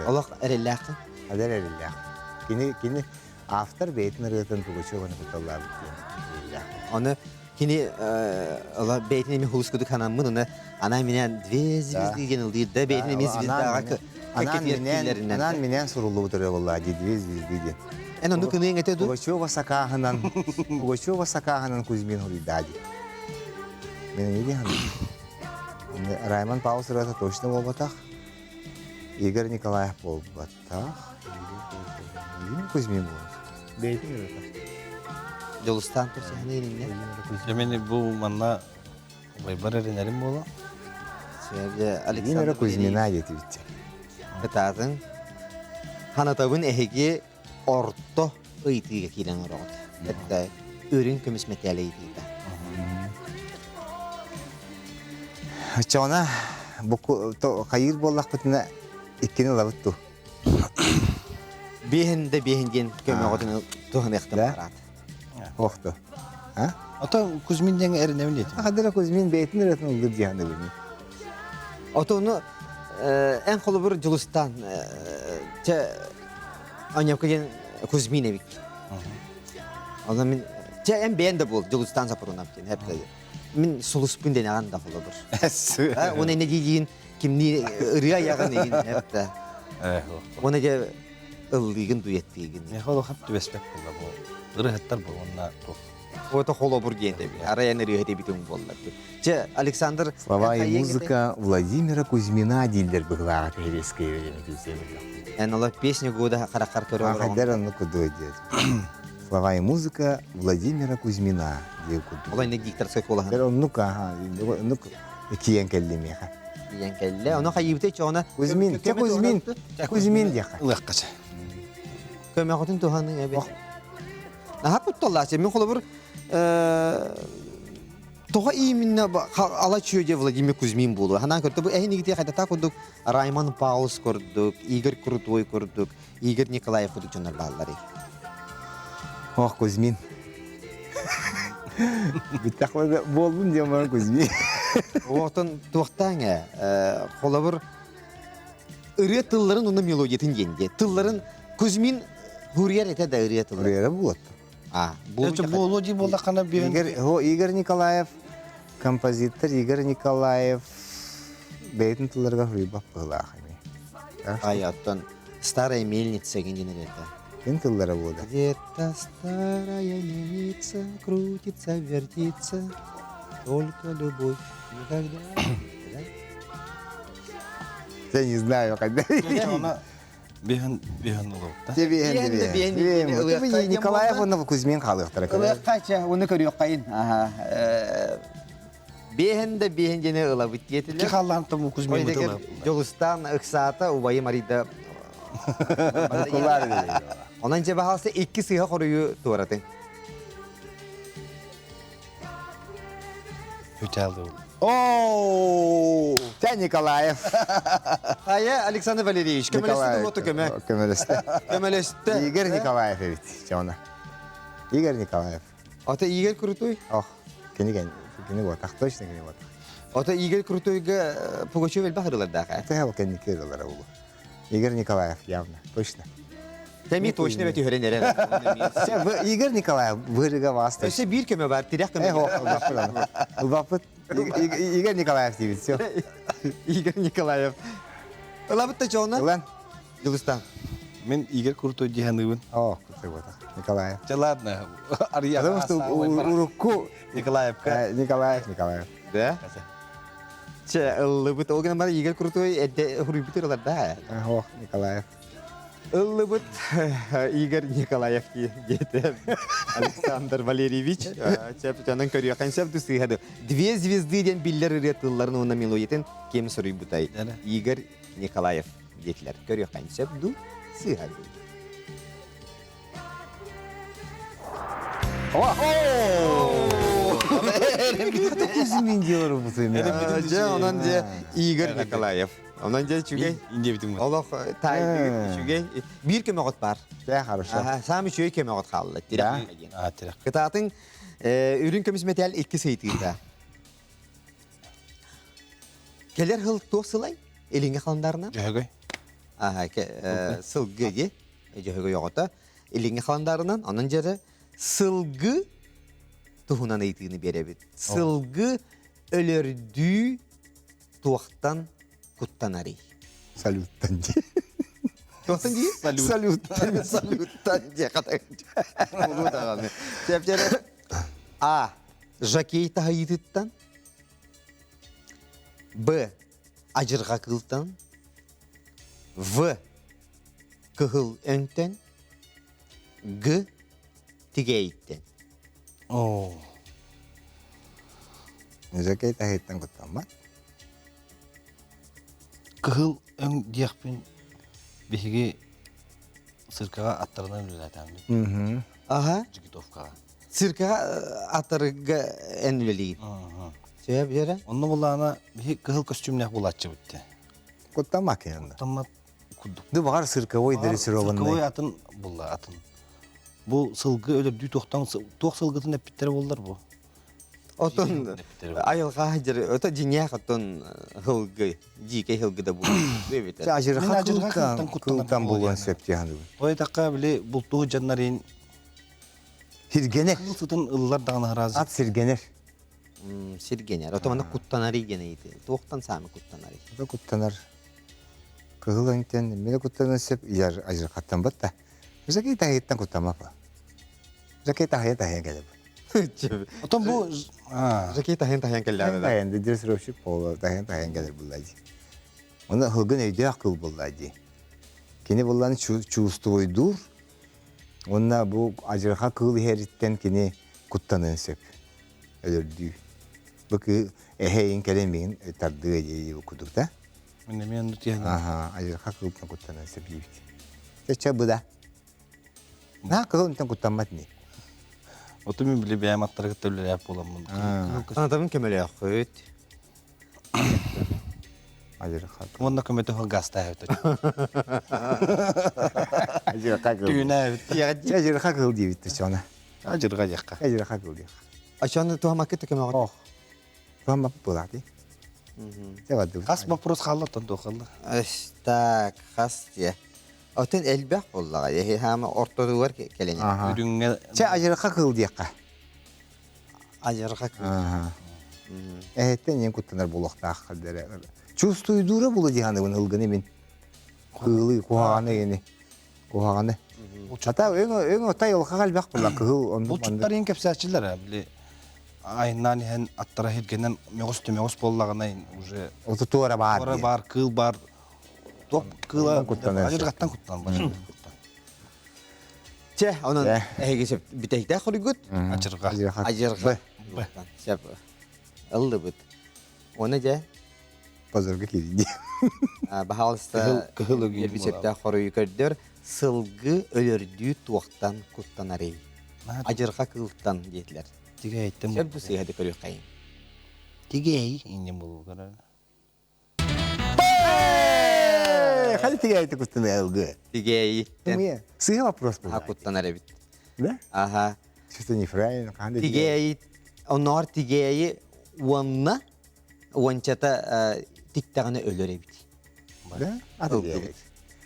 Олох эрэллээххин? Адер эрэллээх. Кини кини автор бэйэтин ырыатын Пугачеваны кыталлаабыт диэн эрэллээх. Оны кини ола бэйэтин эми хулускудук ханаммын оны ана минен две звезды диэн ылдыыр да бэйэтин эми звездаға Анаан минээн суруллубут ырыа буоллаа дии две звезды диэн. Эн ону кыныаҥ этэ ду? Пугачева сакааһынан Пугачева сакааһынан Кузьмин хоруйдаа дии. Мен эмиэ дии саныыбын. Раймон Паулс ырыата точно буолбатах. Игорь Николаев буолбатах. Кузьмин буолар. Бэйэтин ырыта. Дьулустаан көрсөһөнө иннэ. Дьэ бу манна убайбар эрэнэрим буолуо. Александр Кузьмина диэтибит. Кытаатын. Ханатабын эһиги орто ыйытыыга киирэн олороҕут. Это үрүҥ көмүс мэтээлэ ыйытыыта. Оччоҕуна бу хайыыр буоллахпытына иккини ылабыт дуу? Биэһин да биэһин диэн көмөҕүтүн туһаныахтан бараат. Охто. А? Ото Кузьмин диэн эрэнэбин диэтим. Хадара Кузьмин бэйэтин ырыатын ыллыр диэханыбын. Ото ону эн холобур Дьулустан чэ Аньапка диэн Кузьмин эбит. Онон мин чэ эн бэйэн да буол Дьулустан Сапрунов диэн эптэ. Мин сулуспун диэн аҕан да холобур. Уонна инне диигин кимни ырыа айаҕын иһин эптэ. Уонна дьэ ыллыыгын дуэттыыгын. Миэхэ улахан түбэспэт буолла бу. Ырыһыттар бу уонна туох. Ото холобур диэн тэби. Арай эн ырыаһыт эбитиҥ буоллар. Чэ, Александр Слова и музыка Владимира Кузьмина дииллэр быһылааҕа тэһириэскэй время түземиллэх. Эн ола песня года харахар көрө Хайдар онну кудуй диэт. Слова и музыка Владимира Кузьмина диэ кудуй. Ола инне дикторскай куолаһын. Тэр оннук аха, оннук киэн кэлли миэхэ. Киэн кэллэ. Ону хайыыбытай чоҕуна Кузьмин, чэ Кузьмин, Кузьмин диэхэ. Ылыахха Көмөҕүтүн туһаныҥ эбит. Наһаа кутталлааччы. Мин холобур тоҕо именно ала чүөдэ Владимир Кузьмин буолуо. Ханаан көрдө бу эһин игитиэ хайдата курдук Раймон Паулс курдук, Игорь Крутой курдук, Игорь Николаев курдук дьоннор бааллар. Ох, Кузьмин. Бүттэх буолбун диэн баран Кузьмин. Оттон туохтаан ээ холобур ырыа тылларын уонна мелодиятын диэн диэ. Тылларын Кузьмин Гурьер этэ да ырыа тылларын. Ырыа буолуот. А, буолуо дии буоллаххына биэн. Игорь, Игорь Николаев, композитор Игорь Николаев бэйэтин тылларыгар суруйбат быһыылаах эмиэ. Ай, оттон старая мельница генин это. Ким тыллара буолда? Где-то старая мельница крутится, вертится, только любовь никогда. Я не знаю, когда. Биһэн биһэн олорбута. Те биһэн биһэн биһэн. Николаев уонна Кузьмин хаалыахтара. Ылыахха уну көрүөххайын. Биһэн да биһэн диэни ылабыт диэтилэр. Ки халлаан тому Кузьмин бытыла. Дьулустаан ыксаата убайым арыйда. Онон дьэ баһаалса икки сыыһа хоруйу туоратын. Үтэлди. О, Тя Николаев. Хайа, Александр Валерьевич, көмөлөстө дуо көмө? Көмөлөстө. Көмөлөстө. Игорь Николаев эбит, чона. Игорь Николаев. Ото Игорь Крутой? Ох, кини кини вот, точно кини вот. Ото Игорь Крутойга Пугачев элбэх ырылардаах. Это ол кэнники ырылара улу. Игорь Николаев явно, точно. Тэми точно бет үһөрен эрэр. Игорь Николаев бырыга басты. Өссө биир көмө бар, тирэх көмө. Ылбаппыт. Игорь Николаев дейбит, все. Игорь Николаев. Ылабыт да чоҕуна? Ылан. Дьулустан. Мен Игорь Крутой диһаныыбын. О, Крутой вот. Николаев. Да ладно. Ария. Потому что урукку Николаевка. Николаев, Николаев. Да? Че, ыллыбыт. Ол гынан баран Игорь Крутой эрдэ хуруйбут ырылар да. Ох, Николаев. Ыллыбыт Игорь Николаев диэтэ Александр Валерьевич. Чэпчанан көрүөххэ сөп сыыһады. Две звезды диэн биллэр ырыа тылларын уонна мелодиятын ким суруйбутай? Игорь Николаев диэтилэр. Көрүөххэ сөп дуу, сыыһа дуу. Кузьмин делар бутуйм. Дьэ, онон дьэ Игорь Николаев. Онон дьэ үчүгэй. Индиэбитим. Олох таайдыгыт үчүгэй. Биир көмөҕүт бар. Дьэ, хорошо. Саам үчүгэй көмөҕүт хаалла. Да. Тирэх. Кытаатын үрүҥ көмүс мэтээл икки сыйтыыта. Келер хыл туох сылай? Илиҥҥи халандарынан? Дьөһөгөй. Аха, сылгы ди. Дьөһөгөй оҕото. Илиҥҥи халандарынан, онон дьэрэ сылгы туһунан ыйытыыны биэрэбит. Сылгы өлөрдүү туохтан куттанарый? Салюттан дии. Туохтан дии? Салюттан. Салюттан дии хата. Улуу даҕаны. Чэпчэрэ А. Жакей таһайыытыттан. Б. Адьырҕа кыылтан. В. Кыһыл өҥтөн. Г. Тигээйиттэн. Оо. Ньэжэкэй таһыттан куттаммат. Кыһыл өҥ диэхпин биһиги циркаҕа аттарынан үлэлээтэҕим. Аха. Джигитовкаҕа. Циркаҕа аттарга эн үлэлиигин. Сөп дьэрэ? Онно булаана биһи кыһыл костюмнээх булааччыбыт дии. Куттаммат киһи Куттаммат курдук. Ду баҕар цирковой дрессированный. Цирковой атын булла атын. Бу сылгы өлөрдүү туохтан туох сылгытын эппиттэрэ буоллар бу. Отон айылҕа дьэр ото дьиҥээх оттон һылгы дьиикэй һылгы да буолуо эбит. Ажырха кылтан буолуон сөп диэханыбын. Той такка били бултуу дьаннарын Сиргенер. Кыл сытын ыллар даҕаны харазы. Ат сиргенер. Сиргенер. Ото манна куттанарый диэн ыйытыы. Туохтан саамы куттанарый? Ото куттанар. Кыһыл өҥтөн эмиэ куттанар сөп ияр ажырхаттан батта. Жакей таһыттан куттамапа. Жакей таһыйа таһыйа кэлэб. Отон бу Жакей таһыйан таһыйан кэллэҕинэ. Таһыйан дрессировщик буолар таһыйан таһыйан кэлэр булла дии. Оны һылгын өйдөөх кыл булла дии. Кини булланы чувствуйдуур. Уонна бу адьырҕа кыыл иһэриттэн кини куттаныан сөп. Өлөрдүү. Бу кыы эһэйин кэлэн миин тардыа дии курдук да. Мин эмиэ онну тиһэн. Аха, адьырҕа кыылтан куттаныан сөп диибит. Чэ быда. На кыыл онтон куттаммат ини. Оту мин били бэйэм аттары кытта үлэлээп буоламмын. Анатабын көмөлөөххүт. Адьырҕа. Уонна көмөтө гастаабыт. Адьырҕа кыыл. Түүнээбит. Адьырҕа кыыл диэбит чона. Адьырҕа диэххэ. Адьырҕа кыыл диэххэ. Ачаны туһамаккыт көмөҕө. Ох. Туһаммат буолаати. Хас вопрос хаалла оттон туох хаалла? Так, хас дьэ. Отон элбэх буоллаҕа. Эһи хаама ортотугар кэлэн. Үрүҥҥэ Чэ адьырҕа кыыл диэххэ. Адьырҕа кыыл. Эһэттэн иэн куттанар буолуохтаах дэрэ. Чувствуйдуура булу диһаныбын ылгыны мин. Кыылы, куһаҕаны ини. Куһаҕаны. Ата өҥ өҥ отай олха элбэх була кыһыл оннук Булчуттар иин кэпсээччилэр били айаннаан иһэн аттара иһиргэнэн мөҕүс түмөҕүс буоллаҕына уже Оту туора баар. Туора баар, кыыл баар. Туох кыыла адьырҕаттан куттан бар. Чэ, онон эһиги сөп бүтэһиктээх хоруйгут. Адьырҕа. Адьырҕа. Сөп. Ыллыбыт. Оны дьэ Пазарга киирди. Баһаалыста Кыһыл өгүйүн сөптөөх хоруйу көрдөр. Сылгы өлөрдүү туохтан куттанарый? Адьырҕа кыылтан диэтилэр. Тигээйттэн. Сөп бу сыыһа да көрүөххэйин. Тигээй иннин булуу көрөр. Хали тигээйти куттанар ылгы. Тигээйиттэн. Сыыһа вопрос был. А куттанар эбит. Да? Аха. Что-то неправильно. Тигээйи, онноор тигээйи уонна уончата тиктэҕинэ өлөр эбит. Да? Аты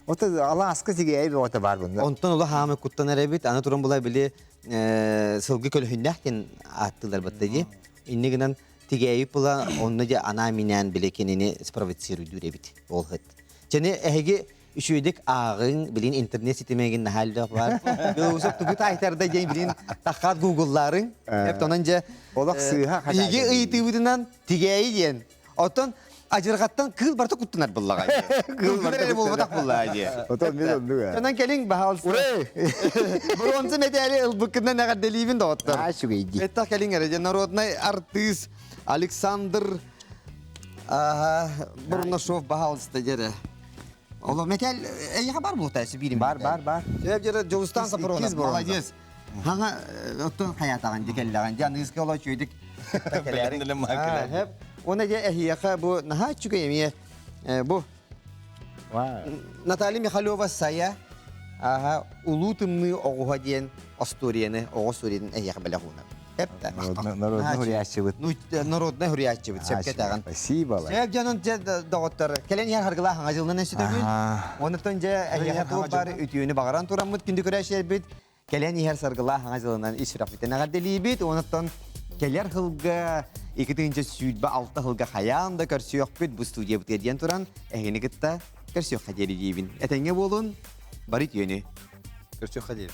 Ото алааска тигээйи бөҕөтө бар бунна. Онтон ула хаамы куттанар эбит. Аны туран була били сылгы көлөһүннээх диэн ааттыылар батта дии. Инни гынан тигээйи була онно дьэ анаа-минээн били кинини спровоцируйдуур эбит ол хыт. Чэни эһиги үчүгэйдик ааҕыҥ, билин интернет ситимигин наһаа элбэх баар. Белоусов тугу таайтарда диэн билин таххаат гугллаарыҥ. Эптонон дьэ Олох сыыһа биһиги ыйытыыбытынан тигээйи диэн. Оттон адьырҕаттан кыыл барыта куттанар буллаҕа дии. Кыыл барыта буолбатах буллаҕа дии. Отон мин оннук ээ. Онон кэлиҥ баһаалыста. Бронза мэтээли ылбыккынан эҕэрдэлиибин доҕоттор. Аа үчүгэй дии. Эттах кэлиҥ эрэ дьэ народнай артыыс Александр Бурнашов баһаалыста дьэрэ. Оло метел эйиэхэ бар буолта биирим. Бар бар бар. Сөп дьэрэ Дьулустан Сапронов молодец. Хаҥа оттон хайаатаҕын дьэ кэллэҕин дьэ аныгыска оло үчүгэйдик кэлээриҥ. Уонна дьэ эһиэхэ бу наһаа үчүгэй эмиэ бу Наталья Михалева Сайа аха Улуу тымныы оҕуһа диэн остуоруйаны оҕо остуоруйатын эһиэхэ бэлэх уунар. Эптэ. Народный хуруйааччыбыт. Народный хуруйааччыбыт сөпкө этэҕин. Спасибо. Сөп дьонун дьэ доҕоттор кэлэн иһэр харгылаах хаҥа дьылынан өссөтөбүн. Онуттан дьэ эһиэхэ туох бар үтүөнү баҕаран тураммыт күндү көрөөччүлэрбит кэлэн иһэр саргылаах хаҥа дьылынан ис сүрэхпитин эҕэрдэлиибит. Онуттан кэлэр сылга 2026 сылга хайаан да көрсүөхпүт бу студиябытыгар диэн туран эһигини кытта көрсүөххэ диэри диибин. Этэҥҥэ буолун, бары үтүөнү. Көрсүөххэ диэри.